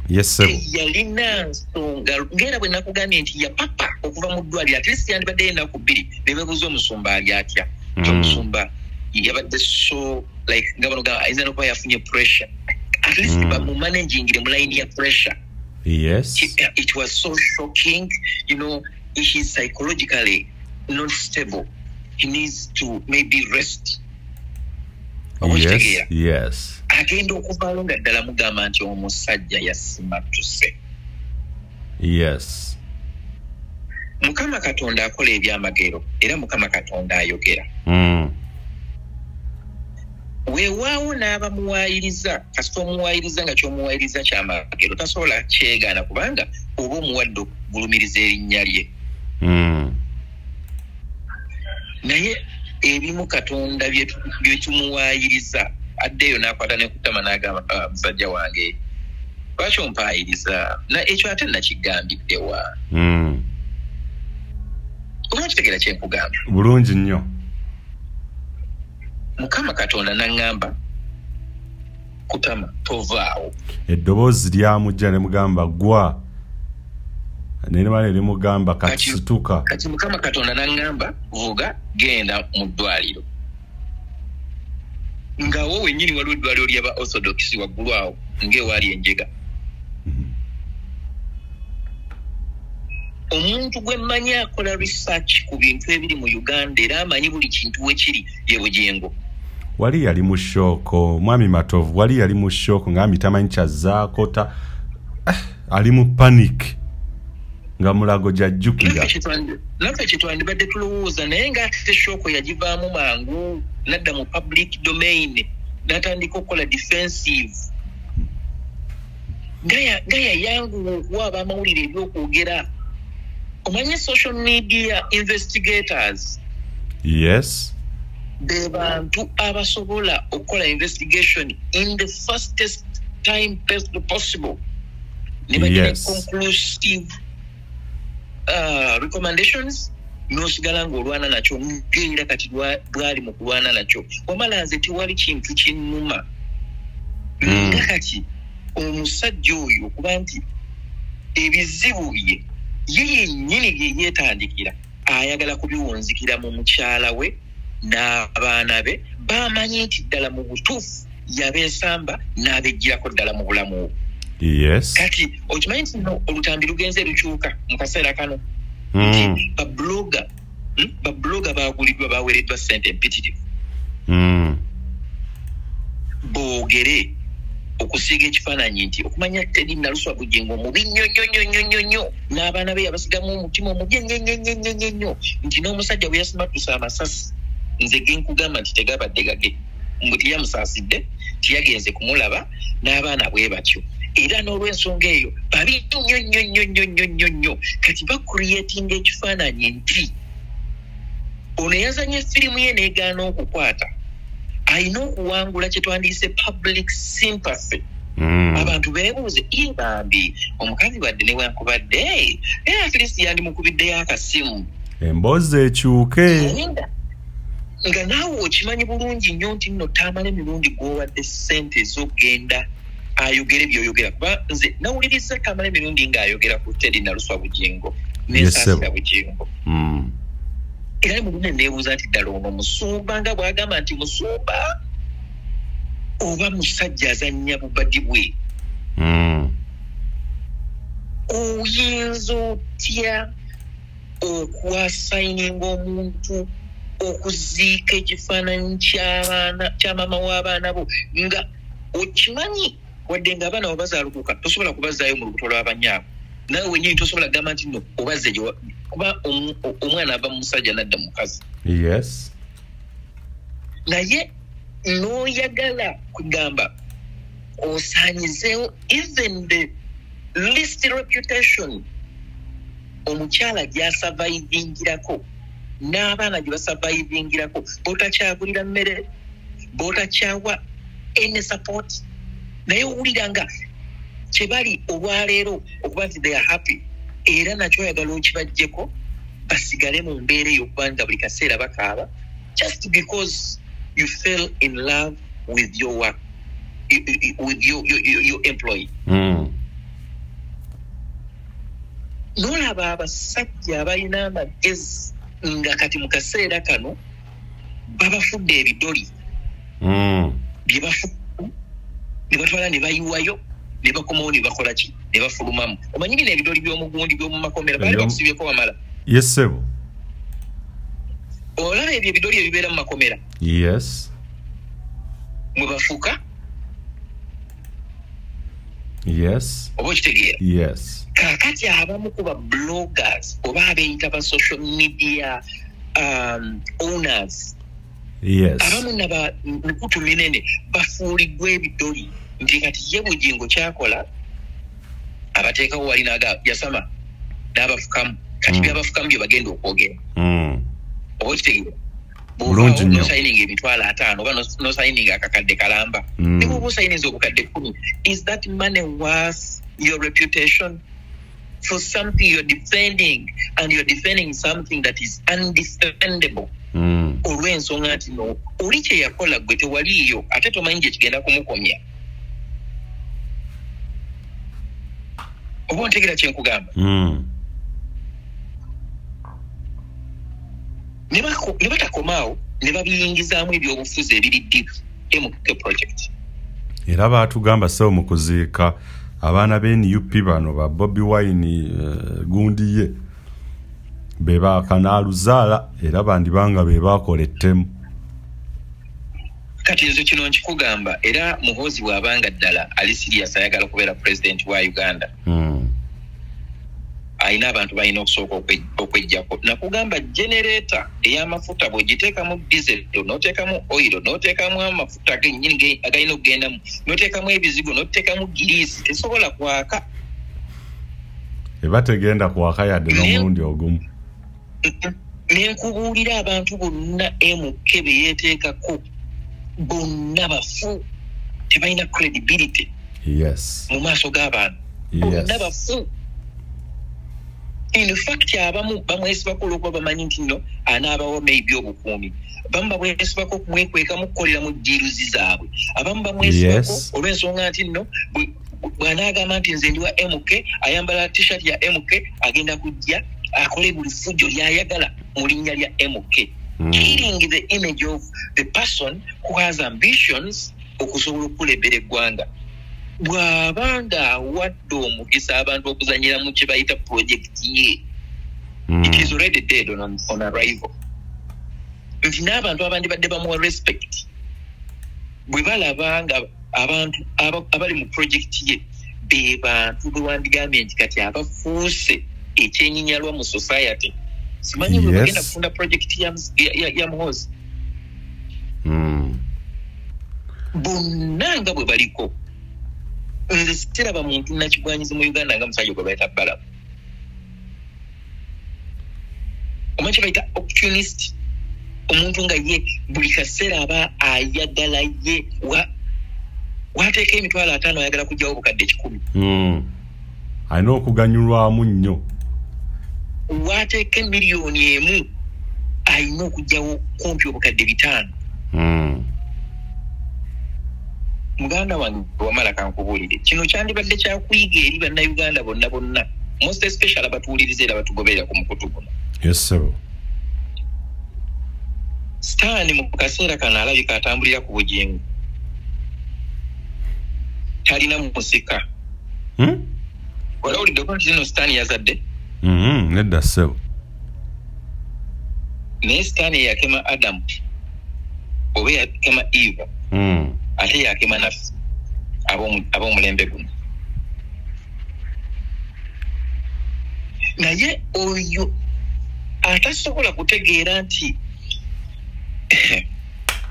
Yes sir. Yalina nsonga ngera bwe nakugambye nti yapapa okuva mu ddwaliro at least yandibaddeyo ennaku 2 ne beebuuza omusumba ali atya. Omusumba yabadde so like nga bano ayinza n'okuba yafunye pressure. At least bamumanagingire mu line ya pressure. Yes. It was so shocking, you know, he's psychologically not stable. He needs to maybe rest. Yes, yes. Agenda okuvaayo nga ddala mugamba nti omusajja yasimattuse. Yes. Mukama Katonda akola ebyamagero era Mukama Katonda ayogera. Weewaawo n'abamuwaayiriza, kasita omuwaayiriza nga ky'omuwaayiriza kyamagero tasobola kyegaana kubanga oba omuwadde okugulumiriza erinnya lye. Naye ebimu Katonda bye tumuwaayiriza addeeyo n'akwata ne kutama n'agamba musajja wange lwaki ompaayiriza ekyo ate nakigambidde wa. Oba kitegeera kye nkugamba? Bulungi nnyo. Mukama Katonda n'aŋŋamba Kutama, tovaawo. Eddoboozi lyamujja ne mugamba gwa, ne limugamba kati situka. Kati Mukama Katonda n'aŋŋamba vuga genda mu ddwaliro. Nga wo wennyini waliwo eddwaliro ly'aba Orthodox waggulu awo ng'ewaali enjega. Omuntu gwe mmanyi akola research ku bintu ebiri mu Uganda era amanyi buli kintu we kiri ye Bugingo. Wali yali mu shock, Mwami Matovu wali yali mu shock ng'ambi tamanyi kyazzaako ali mu panic nga Mulago gy'ajjukira. Naffe kye twandibadde tulowooza, naye ng'ate shock yagivaamu mangu n'adda mu public domain n'atandika okukola defensive. Nga yayanguwa okuwa abamawulire ebyokwogera. Omanyi social media investigators? Yes. Be bantu abasobola okukola investigation in the fastest time possible. Ne bagira conclusive recommendations, n'osigala ng'olwana nakyo ng'era kati bwali mu kulwana nakyo. Wamala nze tewali kintu kinnuma nga kati omusajja oyo okuba nti ebizibu bye ye yennyini bye yeetandikira ayagala kubiwunzikira mu mukyala we n'abaana be bamanyi nti ddala mu butuufu yabeesamba n'abeggyirako ddala mu bulamu bwe. Yes. Kati okimanyi nti nno olutambi lugenze lukyuka mu kaseera kano nti babloga baguliddwa, baweereddwa ssente empitirivu boogere okusiiga ekifaananyi nti okumanya Teddy Naluswa Bugingo mubi nnyo nnyo nnyo nnyo nnyo nnyo n'abaana be yabasigamu omutima omubi nnyo nnyo nnyo nnyo nnyo nnyo nti n'omusajja bwe yasimattusa amasasi nze ge nkugamba nti tegabadde gage, mbu teyamusaasidde, tiyagenze kumulaba n'abaana bwe batyo. Era n'olw'ensonga eyo babi nnyo nnyo nnyo nnyo nnyo nnyo nnyo. Kati bakuliyetinga ekifaananyi nti ono yazanye firimu ye n'egaana okukwata alina okuwangula kye twandiyise public sympathy. Abantu beebuuze, iye bambi omukazi badde newankubadde era at least yandimukubiddeyo akasimu. Emboozi ekyuke. Nga naawe okimanyi bulungi nnyo nti nno tamala emirundi gw'owadde ssente ez'okugenda ayogere by'oyogera. Kuba nze nawuliriza Tamala emirundi ng'ayogera ku Teddy Naluswa Bugingo ne Saasira Bugingo. Era mu bunene neebuuza nti ddala ono musumba nga bw'agamba nti musumba oba musajja azannya bubadi bwe. Oyinza otya okwasayininga omuntu okuziika ekifaananyi kya maama w'abaana bo nga okimanyi wadde nga abaana webazaalukuka tosobola kubazzaayo mu lubuto lw'abanyaabo, naawe wennyini tosobola kugamba nti nno obazze kuba omwana ava mu musajja n'adda mu mukazi. Yes. Naye n'oyagala kugamba osaanyizeewo even the least reputation omukyala gy'asurvivingirako n'abaana gye basurvivingirako, b'otakyagulira mmere, b'otakyawa any support, naye owulira nga kye bali olwaleero okuba nti they are happy, era nakyo oyagala okibaggyeko basigale mu mbeera eyo okuba nga buli kaseera bakaaba just because you fell in love with your work, with your employee. N'olaba abasajja abalina amagezi nga kati mu kaseera kano babafudde ebidoli bye bafudde ne batwala ne bayiwayo ne bakomawo ne bakola ki ne bafulumamu. Omanyi bino ebidoli by'omugundi by'omu makomera baali bakusibyeko wamala. Yes sebo. Olaba ebyo ebidoli ebibeera mu makomera. Yes. Mwe bafuka. Yes. Oba okitegeera? Yes. Kaakati abamu ku ba bloggers oba abeeyita ba social media owners. Yes. Abamu naba mikutu minene bafuuliddwa ebidoli nti kati ye Bugingo kyakola abateekawo wali n'aga yasama n'abafukamu kati byabafukamu bye bagenda okwogera. Oba okitegeera? Bulungi nnyo. N'osayininga 50,000 oba n'osayininga akakadde kalamba. Ne bw'oba osayininze obukadde 10, is that money worth your reputation for something you're defending, and you're defending something that is undefendable? Olw'ensonga nti no oli kye yakola gwe tewaliiyo ate tomanyi gye kigenda kumukomya. Oba ontegeera kye nkugamba? Ne batakomaawo ne babiyingizaamu ebyobufuzi ebiri deep MK project. Era baatugamba ssebo mu kuziika abaana ba NUP bano ba Bobi Wine gundi ye be bakanaaluzaala era bandibanga be baakola ettemu. Kati nze kino nkikugamba, era Muhoozi bw'abanga ddala ali serious ayagala okubeera president wa Uganda, ayina abantu balina okusooka okweggyako. Nakugamba generator ey'amafuta bw'ogiteekamu diesel, n'oteekamu oil, n'oteekamu amafuta gennyini agalina okugendamu, n'oteekamu ebizigo, n'oteekamu giriisi, tesobola kwaka. Eba tegenda kwaka yadde n'omulundi ogumu. Ne nkubuulira abantu bonna MK be yeeteekako bonna bafu, tebalina credibility. Yes. Mu maaso g'abantu. Bonna bafu. In fact, abamu bamwesibako olw'okuba bamanyi nti nno anaabawa maybe obukuumi. Abamu bamwesibako okumwekwekamu okukolera mu ddiiruzi zaabwe. Abamu bamwesibako olw'ensonga nti nno bw'anaagamba nti nze ndi wa MK, ayambala t-shirt ya MK, agenda kujja akole buli ffujjo ly'ayagala mu linnya lya MK. Killing the image of the person who has ambitions okusobola okukulembera eggwanga. Bw'abanga awadde omukisa abantu okuzannyira mu kye bayita project ye, it is already dead on arrival. Nti n'abantu abandibadde bamuwa respect bwe balaba nga abantu abali mu project ye be bantu be wandigambye nti kati abafuuse ekyenyinyalwa mu society. Simanyi bwe bagenda kufunda project ya Muhoozi. Bonna nga bwe baliko. Nze siraba muntu nakigwanyizi mu Uganda nga musajja gwe bayita Balamu. Omanyi kye bayita opportunist? Omuntu nga ye buli kaseera aba ayagala ye wateeka 50,000 ayagala kuggyawo obukadde 100. Alina okuganyulwamu nnyo. Wateeka 1 million alina okuggyawo kumpi obukadde 5. Muganda wange wamala kankubuulire, kino kyandibadde kyakuyiga eri bannayuganda bonna bonna, most especially abatuwuliriza era batugoberera ku mukutu guno. Yes, sir. Sitaani mu kaseera kano alabika atambulira ku bugingo, talina musika. Olawuliddeko nti zino Sitaani yazadde? Nedda ssebo. Naye Sitaani eyakema Adamu oba eyakema Eva, ate yakema naffe ab'omulembe guno. Naye oyo atasobola kutegeera nti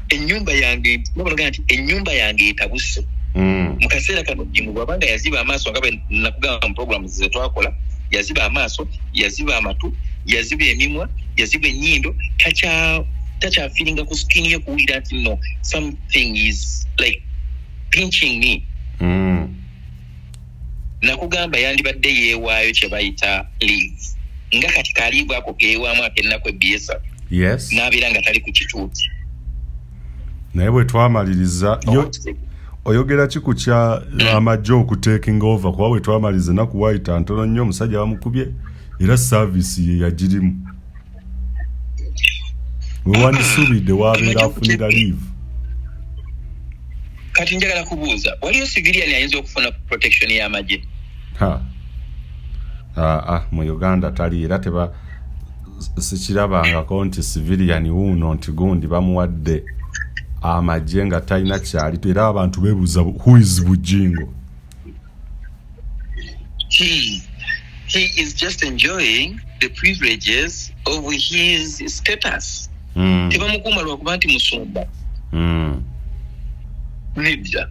ennyumba yange, nobalaga nti ennyumba yange etabuse. Mu kaseera kano Bugingo bw'abanga yaziba amaaso nga bwe nakugamba mu programs ze twakola, yaziba amaaso, yaziba amatu, yaziba emimwa, yaziba ennyindo, takyafiiringa ku skin ye kuwulira nti no, something is like pinching me. Nakugamba yandibadde yeewaayo kye bayita leave, nga kati kaliibwa ako keewaamu ak'ennaku 2 Yes. n'abeera nga tali ku kituuti. Naye bwe twamaliriza oyogera ki ku kya amagye okutekinga over? Kuba bwe twamaliriza ennaku waayita ntono nnyo, omusajja bamukubye era saavisi ye yagirimu. We wandisuubidde waabeera afunira leave. Kati njagala kubuuza, waliyo civilian ayinza okufuna protection y'amagye? Mu Uganda tali, era teba sikirabangako nti civilian wuuno nti gundi bamuwadde amagye nga talina kyali, era abantu beebuuza who is Bugingo? He is just enjoying the privileges of his status. Tebamukuuma lwakuba nti musumba. Nedda.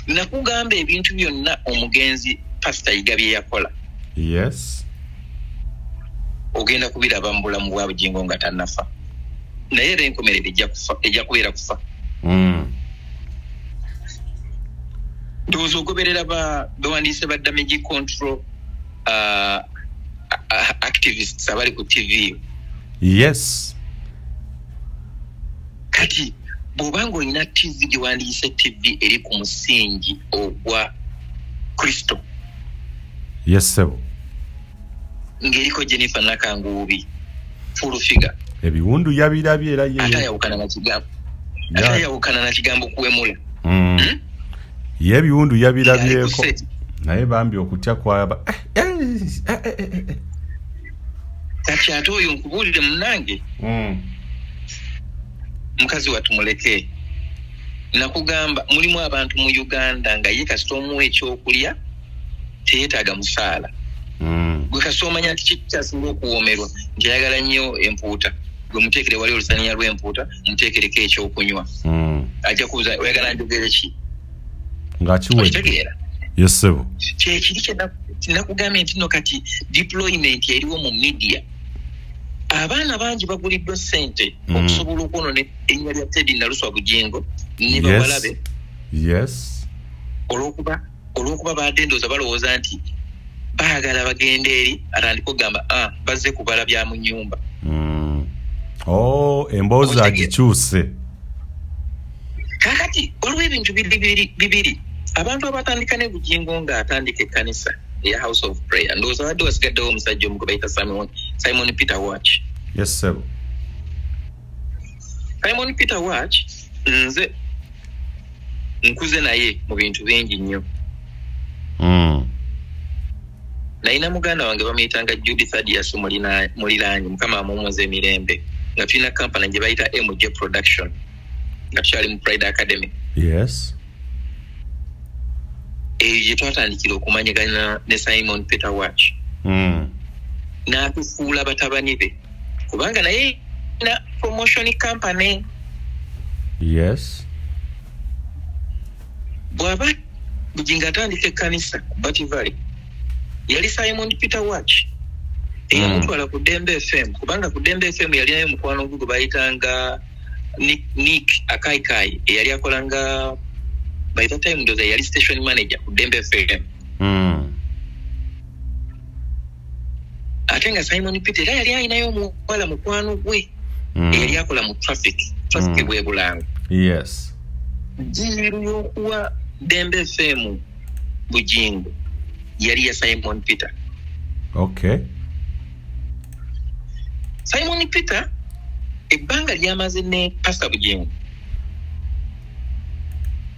Nakugamba ebintu byonna omugenzi Pastor Yiga bye yakola. Yes. Ogenda kubiraba mu bulamu bwa Bugingo nga tannafa. Naye era enkomerero ejja kubeera kufa. Ndowooza ogoberera bawandiise ba damage control activists abali ku TV. Yes. Kati bw'obanga olina TV gyewandiise TV eri ku musingi ogwa Kristo. Yes sebo. Ng'eriko Jennifer Nakanguubi full figure. Ebiwundu yabirabye era ye atayawukana na kigambo. Atayawukana na kigambo kuwemula. Ye ebiwundu yabirabyeko. Naye bambi okutya kwaba. Kati ate oyo nkubuulire munnange. Mukazi watumuleke. Nakugamba mulimu abantu mu Uganda nga ye kasita omuwa ekyokulya teyeetaaga musaala. Gwe kasita omanya nti kikyasinga okuwoomerwa nti ayagala nnyo empuuta, gwe muteekere wali olusaniya lw'empuuta, muteekereko ekyokunywa. Ajja kubuuza oyagala njogere ki? Ng'akiwedde. Yes sebo. Kyekiri kye nakugambye nti nno kati deployment eriwo mu media. Abaana bangi baguliddwa ssente okusobola okwonoona erinnya lya Teddy Naluswa Bugingo ne bawala be. Olw'okuba badde ndowooza balowooza nti baagala bagende eri atandika okugamba bazze kubala bya mu nnyumba. Oh, emboozi agikyuse. Kaakati waliwo ebintu bibiri. Abantu abatandika ne Bugingo ng'atandika ekkanisa eya House of Prayer, ndowooza wadde wasigaddewo omusajja omu gwe bayita Simon Peter Watch. Yes sebo. Simon Peter Watch nze nkuze naye mu bintu bingi nnyo. Nalina muganda wange bamuyitanga Judith Adias Muliranyi, Mukama amuwummuze emirembe, nga tulina kampani gye bayita MJ Production nga tukyali mu Pride Academy. Eyo gye twatandikira okumanyagana ne Simon Peter Watch. N'atufuula batabani be kubanga naye na promotion company. Bw'aba Bugingo atandika ekkanisa ku Bat Valley, yali Simon Peter Watch eyamutwala ku Dembe FM, kubanga ku Dembe FM yalinayo mukwano gwe gwe bayitanga Nick Akaikai eyali akolanga, by that time ndowooza yali station manager ku Dembe FM. Ate nga Simon Peter era yali alinayo omuwala mukwano gwe eyali akola mu traffic bwe Bulango. Deal y'okuwa Dembe FM Bugingo yali ya Simon Peter. Simon Peter ebbanga lyamaze ne Pastor Bugingo,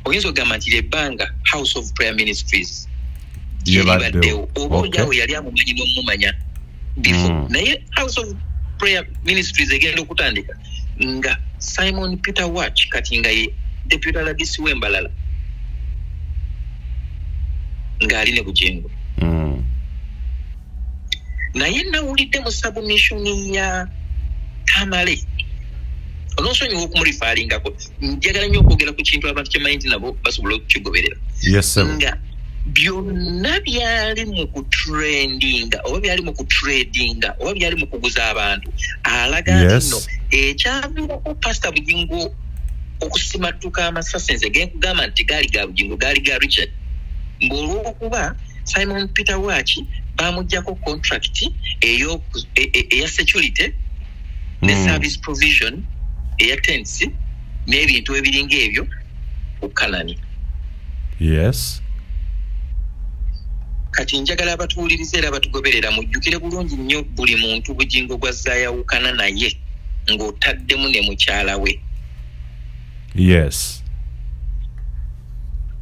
oyinza okugamba nti lyebbanga House of Prayer Ministries lyeribaddewo, oba oliawo yali amumanyi n'omumanya before. Naye House of Prayer Ministries egenda okutandika nga Simon Peter Watch kati nga ye deputy RDC w'Embalala ng'ali ne Bugingo. Naye nawulidde mu submission ya Tamale, onoosonyiwa okumureferingako, njagala nnyo okwogera ku kintu abantu kye manyi nti nabo basobola okukigoberera. Yes sir. Nga byonna byali mu kutrendinga oba byali mu kutradinga oba byali mu kuguza abantu, alaga nti nno ekyaviirako Pastor Bugingo okusimattuka amasasi, nze ge nkugamba nti gaali ga Bugingo, gaali ga Richard, ng'olwokuba Simon Peter Watch bamuggyako contract eya security ne service provision eya tents n'ebintu ebiringa ebyo ku Kanani. Kati njagala abatuwuliriza era abatugoberera mujjukire bulungi nnyo buli muntu Bugingo gw'azzaayawukana naye ng'otaddemu ne mukyala we.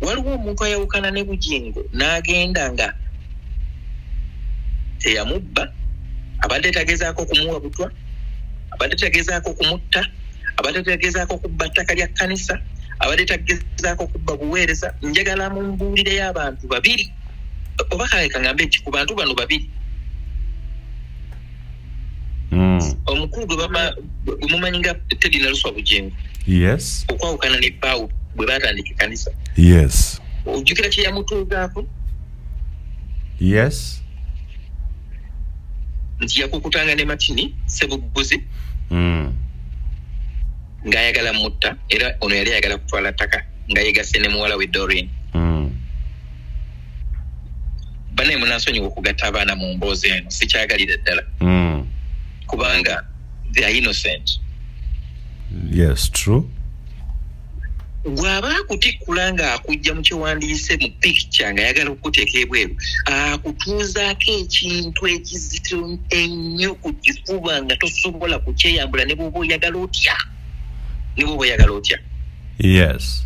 Waliwo omuntu ayawukana ne Bugingo n'agenda nga teyamubba, abadde tagezaako kumuwa butwa, abadde tagezaako kumutta, abadde tagezaako kubba ttaka lya kkanisa, abadde tagezaako kubba buweereza. Njagala mumbuulireyo abantu babiri, oba kale kaŋŋambe nti ku bantu bano babiri, omukulu gwe mumanyi nga Teddy Naluswa Bugingo, okwawukana ne bbaawe bwe batandika ekkanisa, ojjukira kye yamutuuzaako? Nti yakukutanga ne Martini Sebuguzi ng'ayagala mutta, era ono yali ayagala kutwala ttaka nga yegasse ne muwala we Doreen. Bannaye munansonyiwa okugatta abaana mu mboozi eno, sikyagalira ddala, kubanga they are innocent. Yes, true. Bw'aba akutikkula ng'akujja mu kyewandiise mu picture ng'ayagala okukuteeka ebweru, akutuuzaako ekintu ekizito ennyo ku kifuba nga tosobola kukyeyambula ne bw'oba oyagala otya. Ne bw'oba oyagala otya. Yes.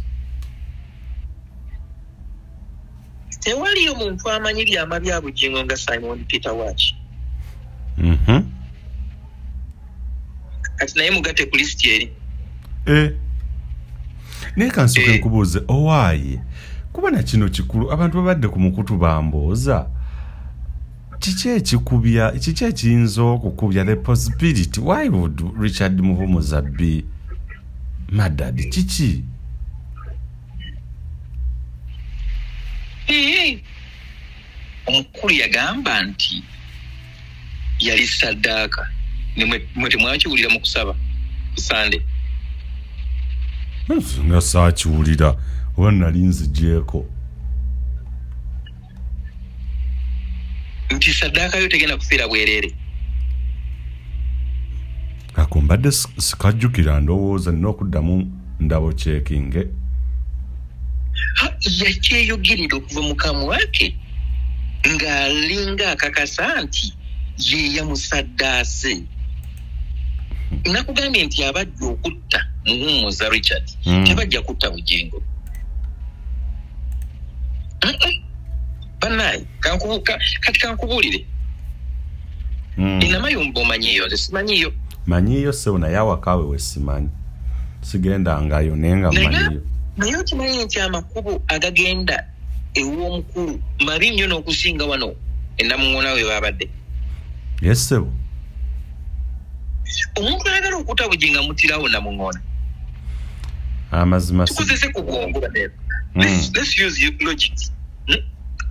Tewaliyo muntu amanyi byama bya Bugingo nga Simon Peter Watch. Kati naye mugatte ku lisiti eri. Naye kansooke nkubuuze, owaaye kuba na kino kikulu, abantu babadde ku mukutu bambuuza kiki ekikubya, kiki ekiyinza okukubya, the possibility, why would Richard Muhumuza be murdered? Kiki? Omukulu yagamba nti yali saddaaka. Mwe temwakiwulira mu kusaba ku Sande? Nga saakiwulira, oba nali nzigyeko. Nti saddaaka yo tegenda kufiira bwereere. Ako mbadde sikajjukira, ndowooza nina okuddamu ndabo kyekinge. Yakyeyogerera okuva mu kamwa ke ng'alinga akakasa nti ye yamusaddaase. Nakugambye nti abajja okutta Muhumuza Richard tebajja kutta Bugingo. Bannaye kati kankubuulire. Enamayumba omanyiyo, nze simanyiyo. Manyiyo ssebo, naye awakaawe we simanyi, sigendangayo naye nga mmanyiyo. Naye okimanyi nti amakubo agagenda ew'omukulu mabi nnyo n'okusinga wano enamuŋŋoona we babadde. Yes ssebo. Omuntu ayagala okutta Bugingo amutirawo Namuŋŋoona. Amazima tukozese ku bwongo. Let's use logic.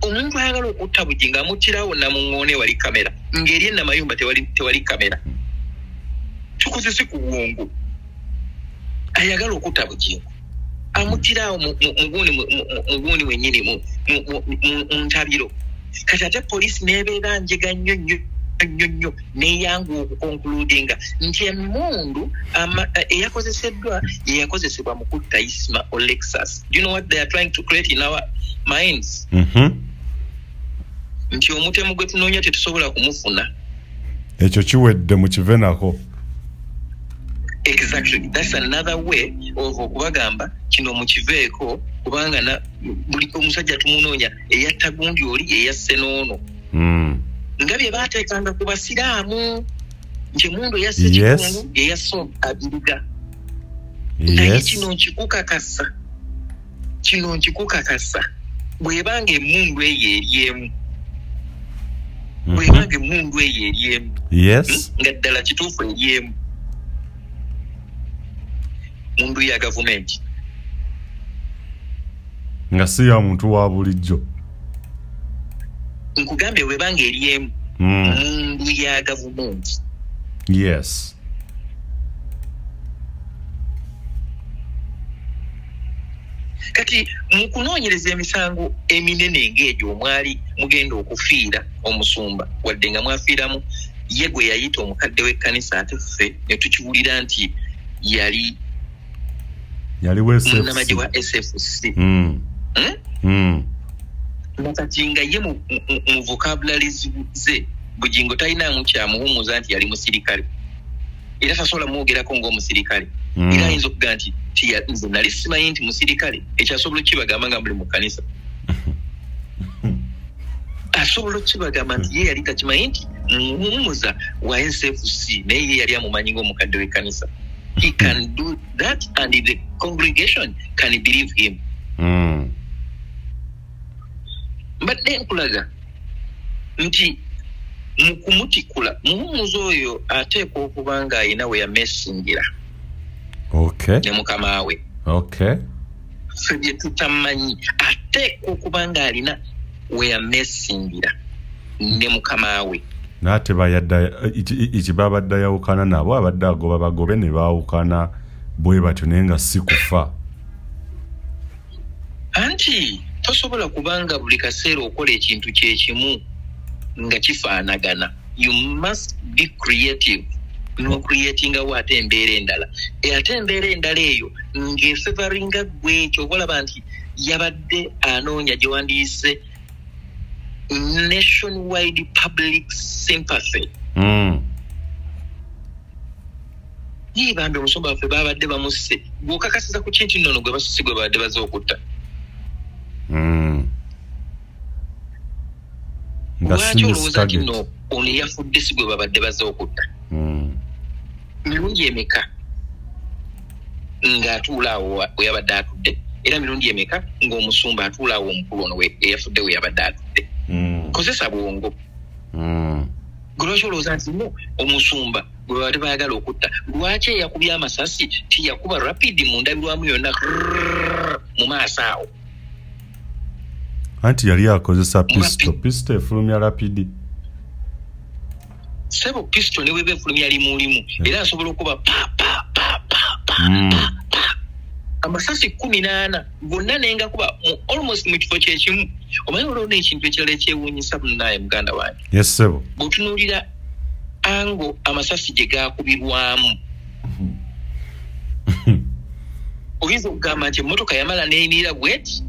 Omuntu ayagala okutta Bugingo amutirawo Namuŋŋoona ewali kamera, ng'eri enamayumba tewali kamera. Tukozese ku bwongo. Ayagala okutta Bugingo amutirawo mugundi wennyini mu ntabiro. Kati ate poliisi n'ebeera njega nnyo nnyo nnyo nnyo neyanguwa okukonkludinga nti emmundu eyakozeseddwa yeyakozesebwa mu kutta Isma Olexus. Do you know what they are trying to create in our minds? Nti omutemu gwe tunoonya tetusobola kumufuna. Ekyo kiwedde mukive nako. Exactly. That's another way of okubagamba kino mukiveeko, kubanga buli omusajja tumunoonya eyatta gundi oli eyasse n'ono. Nga bye baateekanga ku basiraamu nti emundu eyasse kikungu eyasse abiriga. Naye kino nkikukakasa, kino nkikukakasa, bw'ebanga emmundu eyo eri emu, bw'ebanga emmundu eyo eri emu, nga ddala kituufu eri emu, mundu ya gavumenti, nga si ya muntu wa bulijjo. Nkugambye bw'ebanga eri emu, mundu ya gavumenti. Yes. Kati mu kunoonyereza emisango eminene ng'egyo omwali mugenda okufiira omusumba, wadde nga mwafiiramu ye gwe yayita omukadde w'ekkanisa, ate ffe ne tukiwulira nti yali munnamagye wa SFC. Kati nga ye mu vocabulary ze Bugingo talinaamu kyamuwummuza nti yali musirikale, era tasobola mwogerako ng'omusirikale. Era ayinza okugamba nti nze nali simanyi nti musirikale, ekyasobola okukibagamba nga muli mu kkanisa. Asobola okukibagamba nti ye yali takimanyi nti Muhumuza wa SFC, naye ye yali amumanyi ng'omukadde w'ekkanisa. He can do that and the congregation can believe him. Mbadde nkulaga nti mu kumutikula Muhumuza oyo ateekwa okuba ng'ayina we yamesingira. Ne mukama we. Ffe bye tutamanyi, ateekwa okuba ng'alina we yamesingira ne mukama we. N'ate babadde ayawukana nabo, abadde agoba bagobe ne baawukana bwe batyo, naye nga si kufa. Anti tosobola kubanga buli kaseera okola ekintu kye kimu nga kifaanagana. You must be creative. N'ocreatingawo ate embeera endala, ate embeera endala eyo ng'efevaringa ggwe. Ekyo olaba nti yabadde anoonya gye wandiise nationwide public sympathy. Ye bambi omusumba waffe babadde bamusse, gw'okakasiza ku kintu nnono gwe basusi gwe babadde baze okutta. Lwaki olowooza nti nno ono eyafudde si gwe babadde baze okutta? Mirundi emeka ng'atuula awo we yabadde atudde, era mirundi emeka ng'omusumba atuula awo omukulu ono eyafudde we yabadde atudde? Kozesa bwongo. Lwaki olowooza nti no omusumba gwe babadde baagala okutta? Lwaki eyakubye amasasi tiyakuba rapid mu ndabirwamu yonna mu maaso awo? Anti yali akozesa pistol. Pistol efulumya rapid. Sebo, pistol ne bweba efulumya limu, era asobola okuba pa pa pa pa pa pa pa amasasi 14 gonna nengakuba almost mu kifo kyekimu. Omanyi olwo n'ekintu ekirala ekyewuunyisa munnaye muganda wange? Yes sebo. Bw'otunuulira ango amasasi gye gaakubibwamu, oyinza okugamba nti emmotoka yamala n'eyimirira bweti,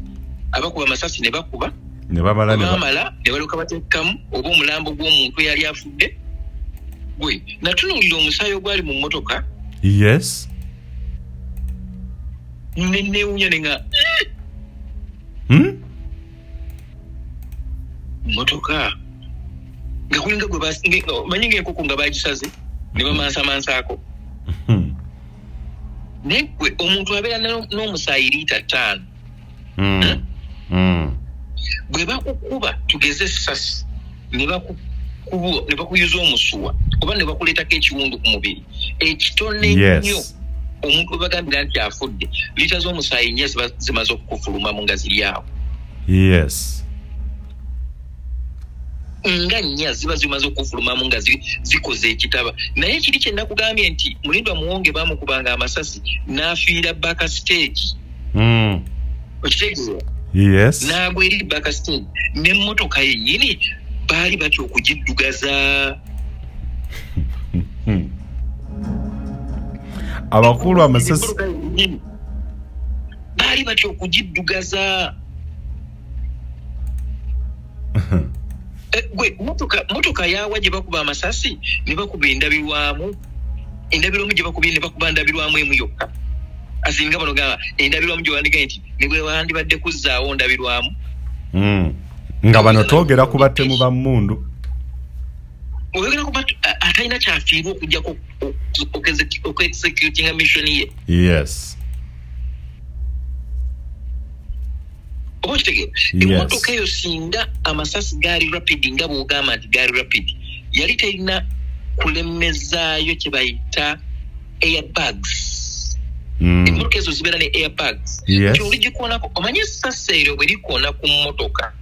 abakuba amasasi ne bakuba ne bamala ne balyoka bateekamu oba omulambo gw'omuntu eyali afudde. Gwe natunuulira omusaayi ogwali mu mmotoka. Yes. Neneewuunya ne nga mmotoka nga kulinga gwe manyi ng'enkoko nga bagisaze ne bamansamansaako. Naye gwe omuntu abeera n'omusaayi liita 5. Bwe bakukuba tugeze essasi ne bakuyuza omusuwa oba ne bakuleetako ekiwundu ku mubiri ekitone ennyo, omuntu bwe bagambira nti afudde, liita z'omusaayi 4 zimaze okukufulumamu nga ziri awo. Yes. Nga 4 ziba zimaze okufulumamu nga zikoze ekitaba. Naye kiri kye nakugambye nti Mulindwa Muwonge baamukubanga amasasi n'afiira backstage. Okitegeera? Yes. N'agwa eri backstage n'emmotoka yennyini baali batya okugiddugaza. Abakulu amasasi baali batya okugiddugaza. Gwe motoka yawa gye bakuba amasasi ne bakuba endabirwamu, endabirwamu gye bakubye ne bakuba ndabirwamu emu yokka. Asinga bano gamba endabirwamu gye wandiga nti ne bwe wandibadde kuzzaawo ndabirwamu. Nga bano twogera ku batemu ba mmundu. Oyogera ku atalina kyafiirwa okujjako okuexecutinga mission ye. Yes. Oba okitegeera? Emmotoka eyo singa amasasi gaali rapid nga bw'ogamba nti gaali rapid, yali terina kulemezaayo kye bayita airbags. Emmotoka ezo zibeera ne airbags. Nti oligikoonako, omanyi essasi eryo bwe likoona ku mmotoka,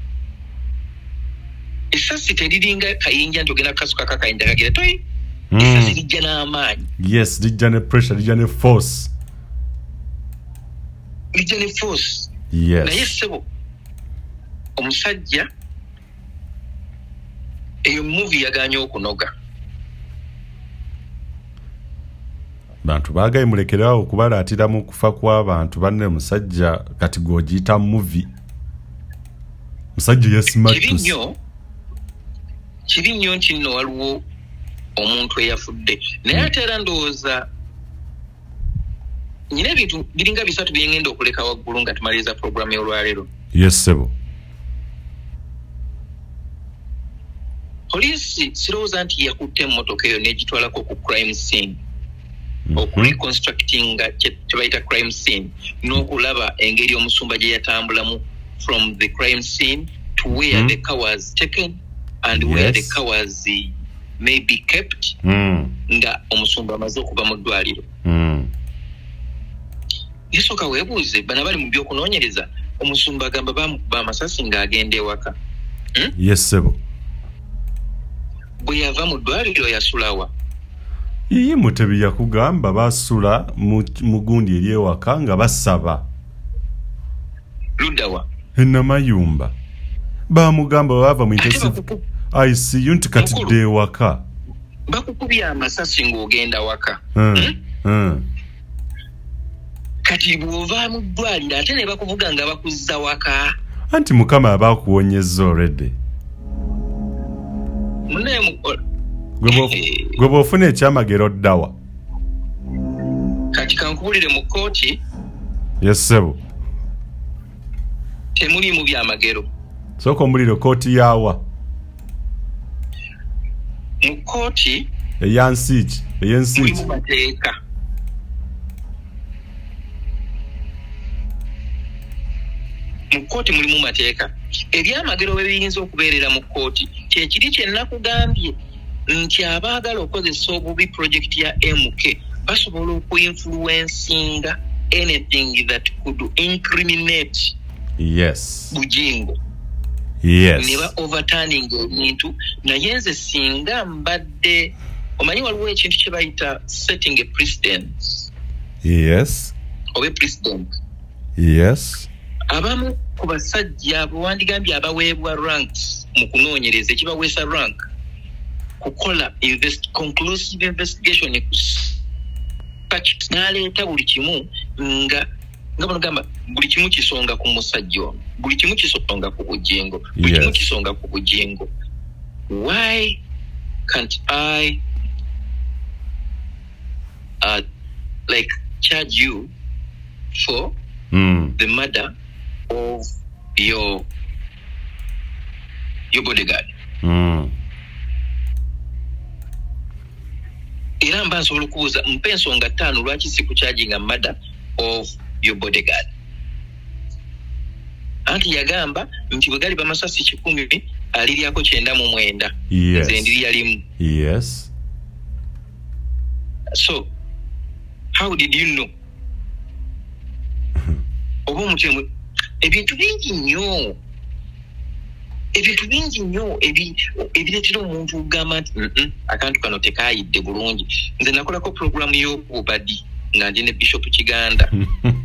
essasi teriringa kayinja nti ogenda kukasukako akayinja kagira toyi. Essasi lijja n'amaanyi. Yes, lijja ne pressure, lijja ne force. Lijja ne force. Yes. Naye ssebo omusajja eyo movie yagaanye okunoga. Bantu baagaye mulekerawo okubalaatira mu kufa kw'abantu banne. Musajja kati gw'ogiyita movie, musajja yasimatuse. Kibi nnyo nti nno waliwo omuntu eyafudde, naye ate era ndowooza nyina ebintu biringa 3 bye ngenda okuleka waggulu nga tumaliriza programu y'olwaleero. Yes sebo. Poliisi sirowooza nti yakutte emmotoka eyo n'egitwalako ku crime scene, okureconstructinga kye bayita crime scene n'okulaba engeri omusumba gye yatambulamu from the crime scene to where the car was taken and where the car was may be kept nga omusumba amaze okuva mu ddwaliro. Yasooka weebuuze bano bali mu by'okunoonyereza, omusumba agamba baamukuba amasasi ng'agenda ewaka. Yes sebo. Bwe yava mu ddwaliro yasulawa? Iye Mutebi yakugamba basula mu gundi eri ewaka nga basaba. Luddawa? Enamayumba. Bamugamba bava mu intensive ICU nti kati dde ewaka. Bakukubye amasasi ng'ogenda waka. Kati bw'ova mu ddwaliro ate ne bakuvuga nga bakuzza waka. Anti Mukama aba akuwonyezza already. Gwe bw'ofuna ekyamagero ddawa. Kati kankubulire mu kkooti. Yes ssebo. Temuliimu byamagero. Sooka ombulire kkooti yaawa. Mu kkooti eya nsi ki? Ey'ensi ki? Mulimu mateeka. Mu kkooti mulimu mateeka. Ebyamagero bwe biyinza okubeerera mu kkooti kyekiri kye nnakugambye nti abaagala okukozesa obubi pulojekiti ya MK basobola okuinfluencinga anything that could incriminate yes Bujingo. Yes. Ne ba overturning ebintu. Naye nze singa mbadde omanyi waliwo ekintu kye bayita setting a precedent. Yes. Oba precedent. Yes. Abamu ku basajja wandigambye abaweebwa ranks mu kunoonyereza, ekibaweesa rank kukola conclusive investigation n'aleeta buli kimu nga banogamba buli kimu kisonga ku musajja ono, buli kimu kisonga ku Bujingo, buli kimu kisonga ku Bujingo. Why can't I like charge you for the murder of your bodyguard? Era mba nsobola okubuuza mpa ensonga 5 lwaki sikucharginga murder of your bodyguard. Anti yagamba nti bwe galiba masasi 10 aliryako 99. Nze ndirya limu. Yes. So how did you know? Oba omutemu ebintu bingi nnyo. Ebintu bingi nnyo ebireetera omuntu okugamba nti akantu kano tekaayidde bulungi. Nze nakolako pulogulaamu y'obubadi nga ndi ne Bishop Kiganda.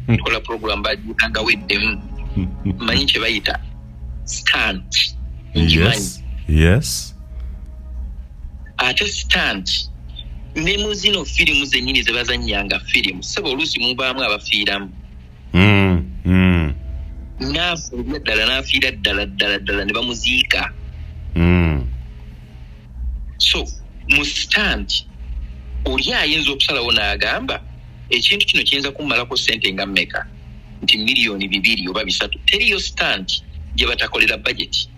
Nkola pulogulaamu bagiyitanga weddemu. Mmanyi kye bayita stunt. Yes. Yes. Ate stunt ne mu zino firimu zennyini ze bazannyanga firimu, ssebo oluusi mubaamu abafiiramu. N'afiira ddala, n'afiira ddala ddala ddala ne bamuziika. So mu stunt oli ayinza okusalawo n'agamba ekintu kino kiyinza kummalako ssente nga mmeka, nti 2 million oba 3. Teriyo stunt gye batakolera budget.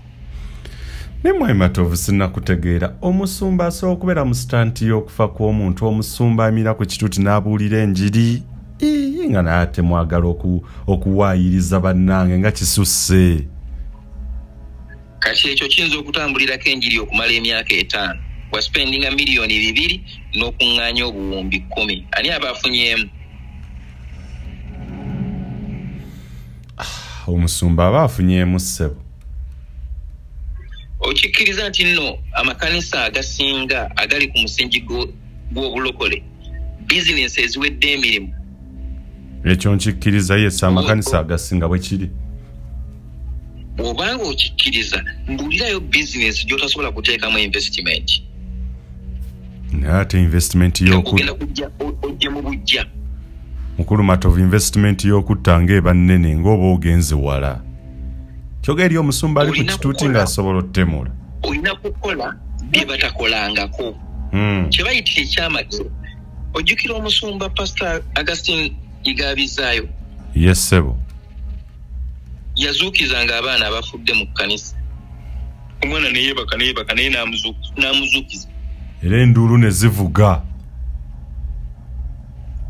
Ne Mwami Matovu sinnakutegeera. Omusumba asobola okubeera mu stunt y'okufa kw'omuntu, omusumba amira ku kituuti n'abuulira enjiri nga naate mwagala okuwaayiriza bannange nga kisusse. Kati ekyo kiyinza okutambulirako enjiri okumala emyaka 5. Waspendinga 2 million n'okuŋŋaanya obuwumbi 10. Ani aba afunyeemu? Omusumba aba afunyeemu ssebo. Okikkiriza nti nno amakanisa agasinga agali ku musingi gw'obulokole bizinensi eziwedde emirimu. Ekyo nkikkiriza, yes, amakanisa agasinga bwe kiri. Bw'obanga okikkiriza, mbuulirayo bizinensi gy'otasobola kuteekamu investment. Naye ate investment y'okugenda kujja ojje mu bujja. Mukulu Matovu, investment y'okutta ng'eba nnene ng'oba ogenze wala. Kyokka eri omusumba ali ku kituuti ng'asobola ottemula. Olina kukola bye batakolangako. Kye bayita ekyamagero. Ojjukira omusumba Pastor Augustine Igabizaayo? Yes ssebo. Yazuukizanga abaana abafudde mu kkanisa. Omwana ne yeebaka ne yeebaka naye n'amuzuukiza. Era enduulu ne zivuga.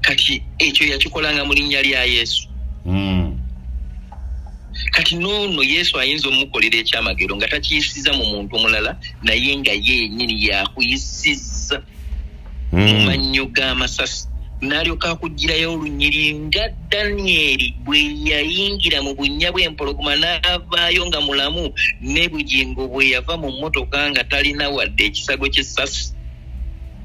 Kati ekyo yakikolanga mu linnya lya Yesu. Kati n'ono Yesu ayinza omukolera ekyamagero nga takiyisiza mu muntu omulala, naye nga ye yennyini yakuyisizza mu mannyo g'amasasi. N'alyoka akugirayo olunyiri nga Danieri bwe yayingira mu bunnya bw'empologoma n'avaayo nga mulamu, ne Bujingo bwe yava mu mmotoka nga talina wadde ekisago ky'essasi.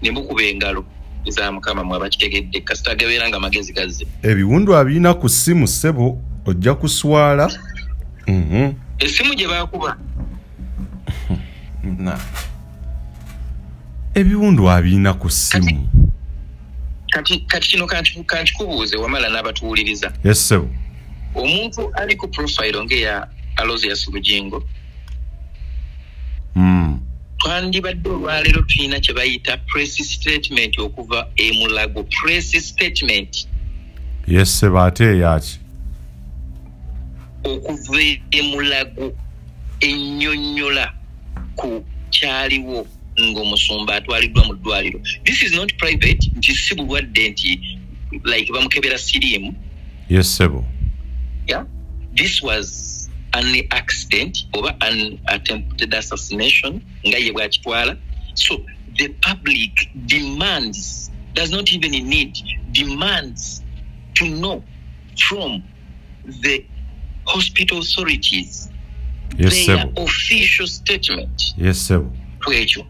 Ne mukuba engalo eza Mukama mwe abakitegedde, kasita gabeera nga magezi gazze. Ebiwundu abirina ku ssimu ssebo, ojja kuswala. Essimu gye baakuba. Ebiwundu abirina ku ssimu. Kati kino kankikubuuze wamala n'abatuwuliriza. Yes sir. Omuntu ali ku profile ng'eya Aloysius Bugingo, twandibadde olwaleero tulina kye bayita press statement okuva e Mulago. Press statement. Yes sir, ate eyaki? Okuva e Mulago ennyonnyola ku kyaliwo ng'omusumba atwaliddwa mu ddwaliro. This is not private, nti si bulwadde nti like bamukebera siriimu. Yes sir. Yeah. This was an accident oba an attempted assassination nga ye bwakitwala. So the public demands, does not even need, demands to know from the hospital authorities. Yes, their sir. Official statement. Yes sir. Kwekyo.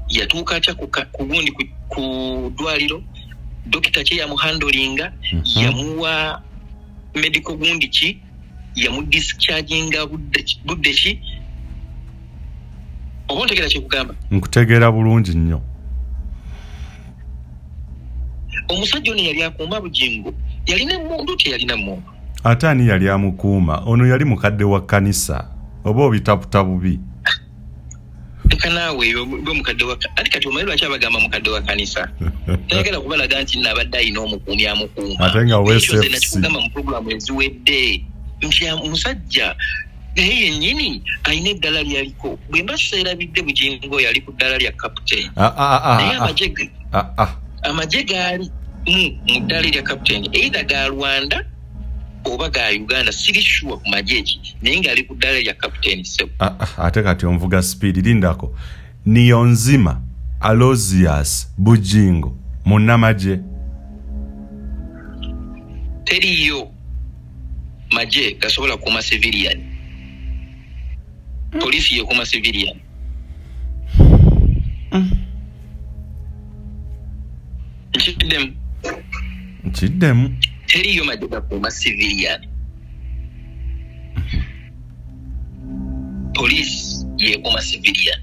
Yatuuka atya ku gundi ku ddwaliro, dokita ki yamuhandolinga, yamuwa medical gundi ki, yamudischarginga budde ki? Oba ontegeera kyekugamba? Nkutegeera bulungi nnyo. Omusajja ono yali akuuma Bugingo, yalina emmundu? Teyalina mmundu. Ate ani yali amukuuma? Ono yali mukadde wa kkanisa, oba obitaputa bubi? Leka naawe, gwe mukadde wa, anti kati omanyi lwaki abagamba mukadde wa kanisa? Tayagala kubalaga nti nno abadde alina omukuumi amukuuma. Ate nga Ekyo nze WSFC. nakikugamba mu puroguramu eziwedde nti omusajja naye yennyini alina eddala lyaliko. Bwe mba seerabidde, Bugingo yali ku ddala lya captain. Naye amagye gaali mu ddala erya captain, either ga Rwanda oba ga Uganda, siri sure ku magye ki, naye ng'ali ku ddala lya captain sebo. Ate kati onvuga speed, lindako. Niyonzima Aloysius Bugingo munnamagye. Teriyo magye gasobola kuuma civilian. Poliisi yekuuma civilian. Nkiddemu. Nkiddemu. Teriyo magye gakuuma civilian, poliisi yekuuma civilian.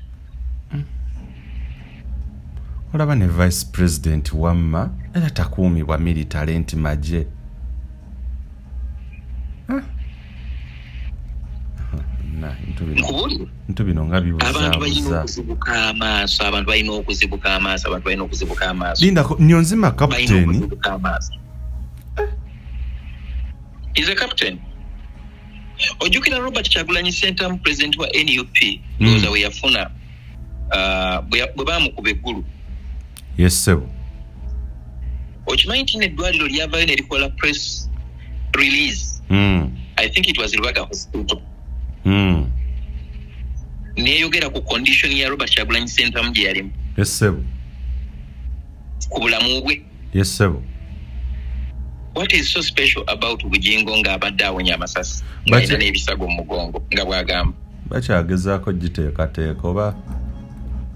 Olaba ne vice president wamma era takuumibwa military nti magye. Ah. Na, Nkubuulire. bintu bino nga Abantu balina bibuzaabuza. okuzibuka amaaso, abantu balina okuzibuka amaaso, abantu balina okuzibuka amaaso. Lindako, Niyonzima Balina captain. okuzibuka amaaso. Is a captain. Ojjukira Robert Kyagulanyi Ssentamu, president wa NUP, ndowooza bwe yafuna, bwe baamukuba eggulu. Yes sebo. Okimanyi nti n'eddwaliro lyavayo ne likola press release? I think it was Rubaga Hospital. Neeyogera ku condition ya Robert Kyagulanyi Ssentamu gye yalimu. Yes sebo. Ku bulamu bwe. Yes sebo. What is so special about Bugingo ng'abadde awonya amasasi, ng'alina n'ebisago mu mugongo nga bw'agamba? Bakyagezaako giteekateeka, oba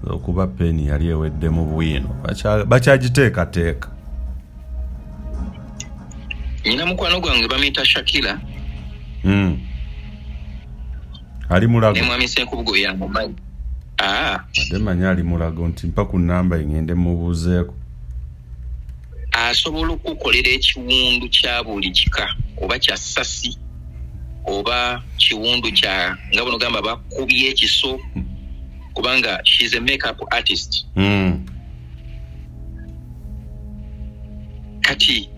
okuba peni yali eweddemu bwino. Bakyagiteekateeka. Nina mukwano gwange bamuyita Shakira. Ali Mulago. Ne mwami Ssenkubugo yamumanyi. Ate manyi ali Mulago, nti mpa ku nnamba ngende mubuuzeeko. Asobola okukolera ekiwundu kya buli kika, oba kya ssasi oba kiwundu kya nga buno gamba bakubye ekiso, kubanga she's a makeup artist. Kati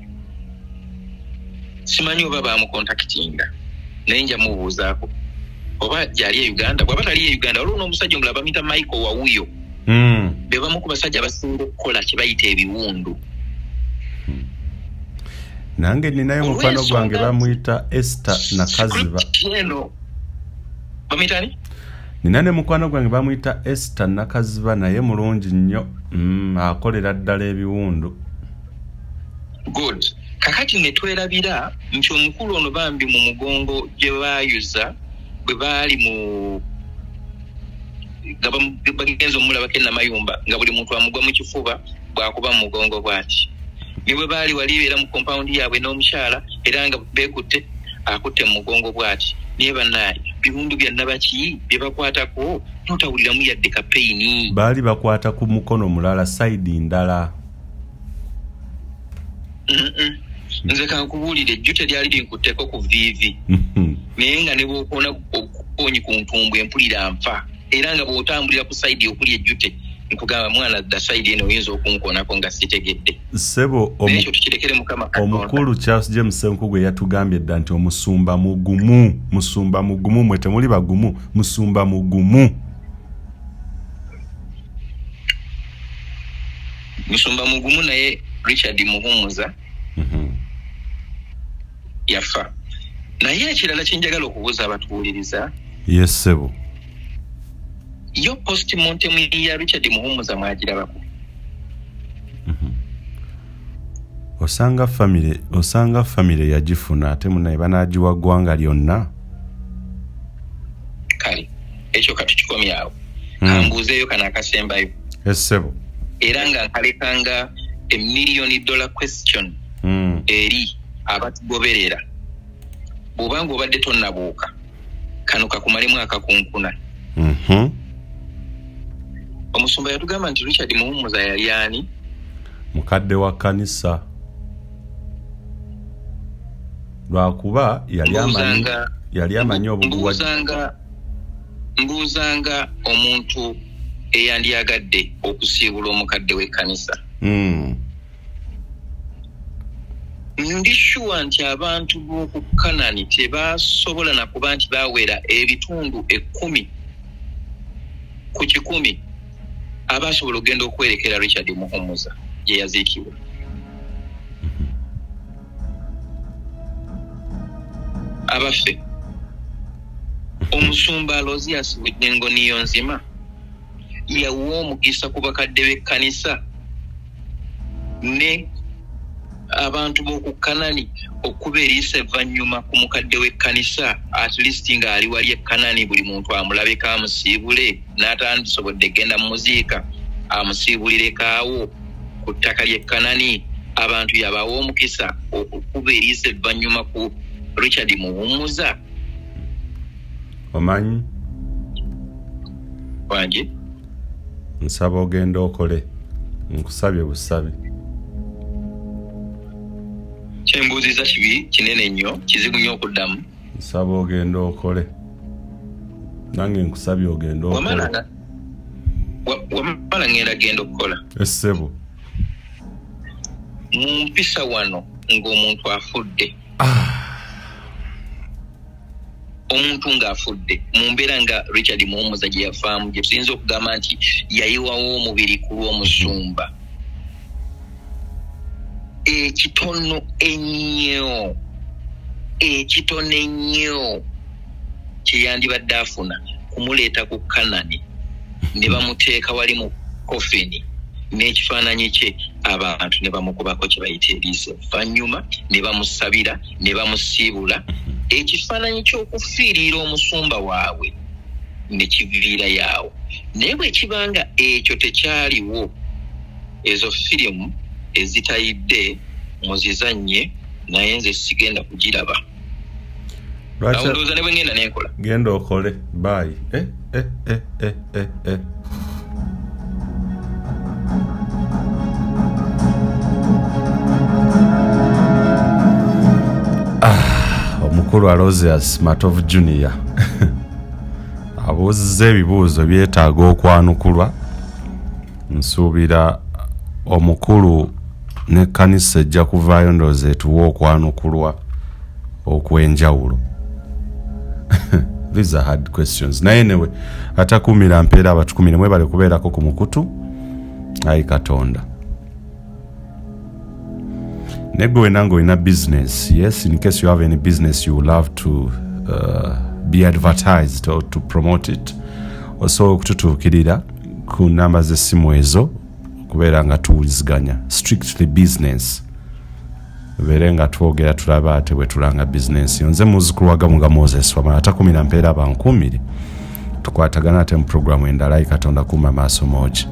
simanyi oba bamukontakitinga, naye nja mubuuzaako oba gyali e Uganda. Bw'aba tali e Uganda, waliwo n'omusajja omulala bamuyita Michael Wawuyo. Be bamu ku basajja abasinga okukola kye bayita ebiwundu. Nange ninayo mukwano Olw'ensonga gwange bamuyita Esther Nakaziba. Script eno bamuyita ani? Nina ne mukwano gwange bamuyita Esther Nakaziba, naye mulungi nnyo. Akolera ddala ebiwundu. Good. Kakati ne twerabira nti omukulu ono bambi mu mugongo gye baayuza bwe baali mu nga bagenze omulabako e Namayumba, nga buli muntu amugwa mu kifuba bw'akuba mu mugongo bw'ati. Ne bwe baali wali era mu compound yaabwe n'omukyala, era nga beekutte, akutte mu mugongo bw'ati. Naye bannaaye Biwundu bya nabaki bye bakwatako n'otawuliramu yadde ka pain. Baali bakwata ku mukono mulala, side ndala. Nze kankubuulire, ejjute lyali linkutteko ku viivi, naye nga ne bw'okoona okukoonyi ku ntumbwe empulira nfa, era nga bw'otambulira ku side okuli ejjute nkugamba mwana dda side eno oyinza okunkoonako nga sitegedde. Ssebo, Naye ekyo tukirekere Mukama Katonda. Omukulu Charles James Ssenkugu yatugambye dda nti omusumba mugumu, musumba mugumu, mwe temuli bagumu, musumba mugumu. Musumba mugumu, naye Richard Muhumuza yafa. Naye ekirala kye njagala okubuuza abatuwuliriza, Yes, ssebo. Yo postmortem ya Richard Muhumuza mwagirabako? Osanga family yagifuna, ate munaye banaagiwa ggwanga lyonna. Kale ekyo katukikomyawo. Kambuuzeeyo kano akasembayo, Yes, ssebo. era nga nkalekanga a million dollar question eri abatugoberera. Bw'obanga obadde tonnabuuka, kano kakumalemu akakunkuna. Omusumba yatugamba nti Richard Muhumuza yali ani? Mukadde wa kkanisa, lwakuba yali amanyi yali amanyi obuguwa. Mbuuzanga omuntu eyandyagadde okusiibula omukadde w'ekkanisa. Ndi sure nti abantu b'oku Kanani tebasobola nakuba nti bawera ebitundu 10% abasobola okugenda okwerekera Richard Muhumuza gye yaziikibwa. Abaffe, omusumba Aloysius Bugingo Niyonzima yawa omukisa ku bakadde b'ekkanisa ne abantu b'oku Kanani okuba eriisa evvannyuma ku mukadde w'ekkanisa, at least ng'ali wali e Kanani, buli muntu amulabeko amusiibule, n'atandisobodde genda mu muziika amusiibulireko ku ttaka ly'e Kanani? Abantu yabawa omukisa okukuba eriisa evvannyuma ku Richard Muhumuza? Omanyi, Wange. nsaba ogenda okole, nkusabye busabi. Kyembuuziza kibi kinene nnyo, kizibu nnyo okuddamu. Nsaba ogenda okole, nange nkusabye ogenda okole. Wamala ngenda genda okukola. Essebo. Mu mpisa wano ng'omuntu afudde, omuntu ng'afudde mu mbeera nga Richard Muhumuza gye yafaamu, gye tuyinza okugamba nti yayiwawo omubiri ku lw'omusumba, ekitono ennyo, ekitono ennyo kyeyandibadde afuna kumuleeta ku Kanani ne bamuteeka wali mu coffin n'ekifaananyi kye, abantu ne bamukubako kye bayita eriiso evvannyuma, ne bamusabira ne bamusiibula, ekifaananyi ky'okufiirira omusumba waabwe ne kiviirayo awo. Naye bwe kibanga ekyo tekyaliwo, ezo firimu ezitayidde muzizannye, naye nze sigenda kugiraba. Lwaki? Awo ndowooza ne bwe ngenda nenkola. Genda okole, bye. Eh, eh, eh, eh, eh, eh. Ah, omukulu Aloysius Matovu Junior abuuzizza ebibuuzo byetaaga okwanukulwa. Nsuubira omukulu n'ekkanisa ejja kuvaayo, ndowooza etuwa okwanukulwa okw'enjawulo. These are hard questions, naye newe atakumira mpeera abatukumire. Mwebale kubeerako ku mukutu. Ayi Katonda, negwe wena nga olina business, yes, in case you have any business you would love to be advertised or to promote it, osobola okututuukirira ku namba z'essimu ezo okubeera nga tuwuliziganya strictly business, beere nga twogera tulabe ate bwe tulanga bizinensi yo. Nze muzzukulu wa Gamuga Moses Wamala, atakumira mpeera bankuumire. Tukwatagana ate mu puroguramu endala. Ayi Katonda, kuuma maaso moogi.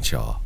Yenkya.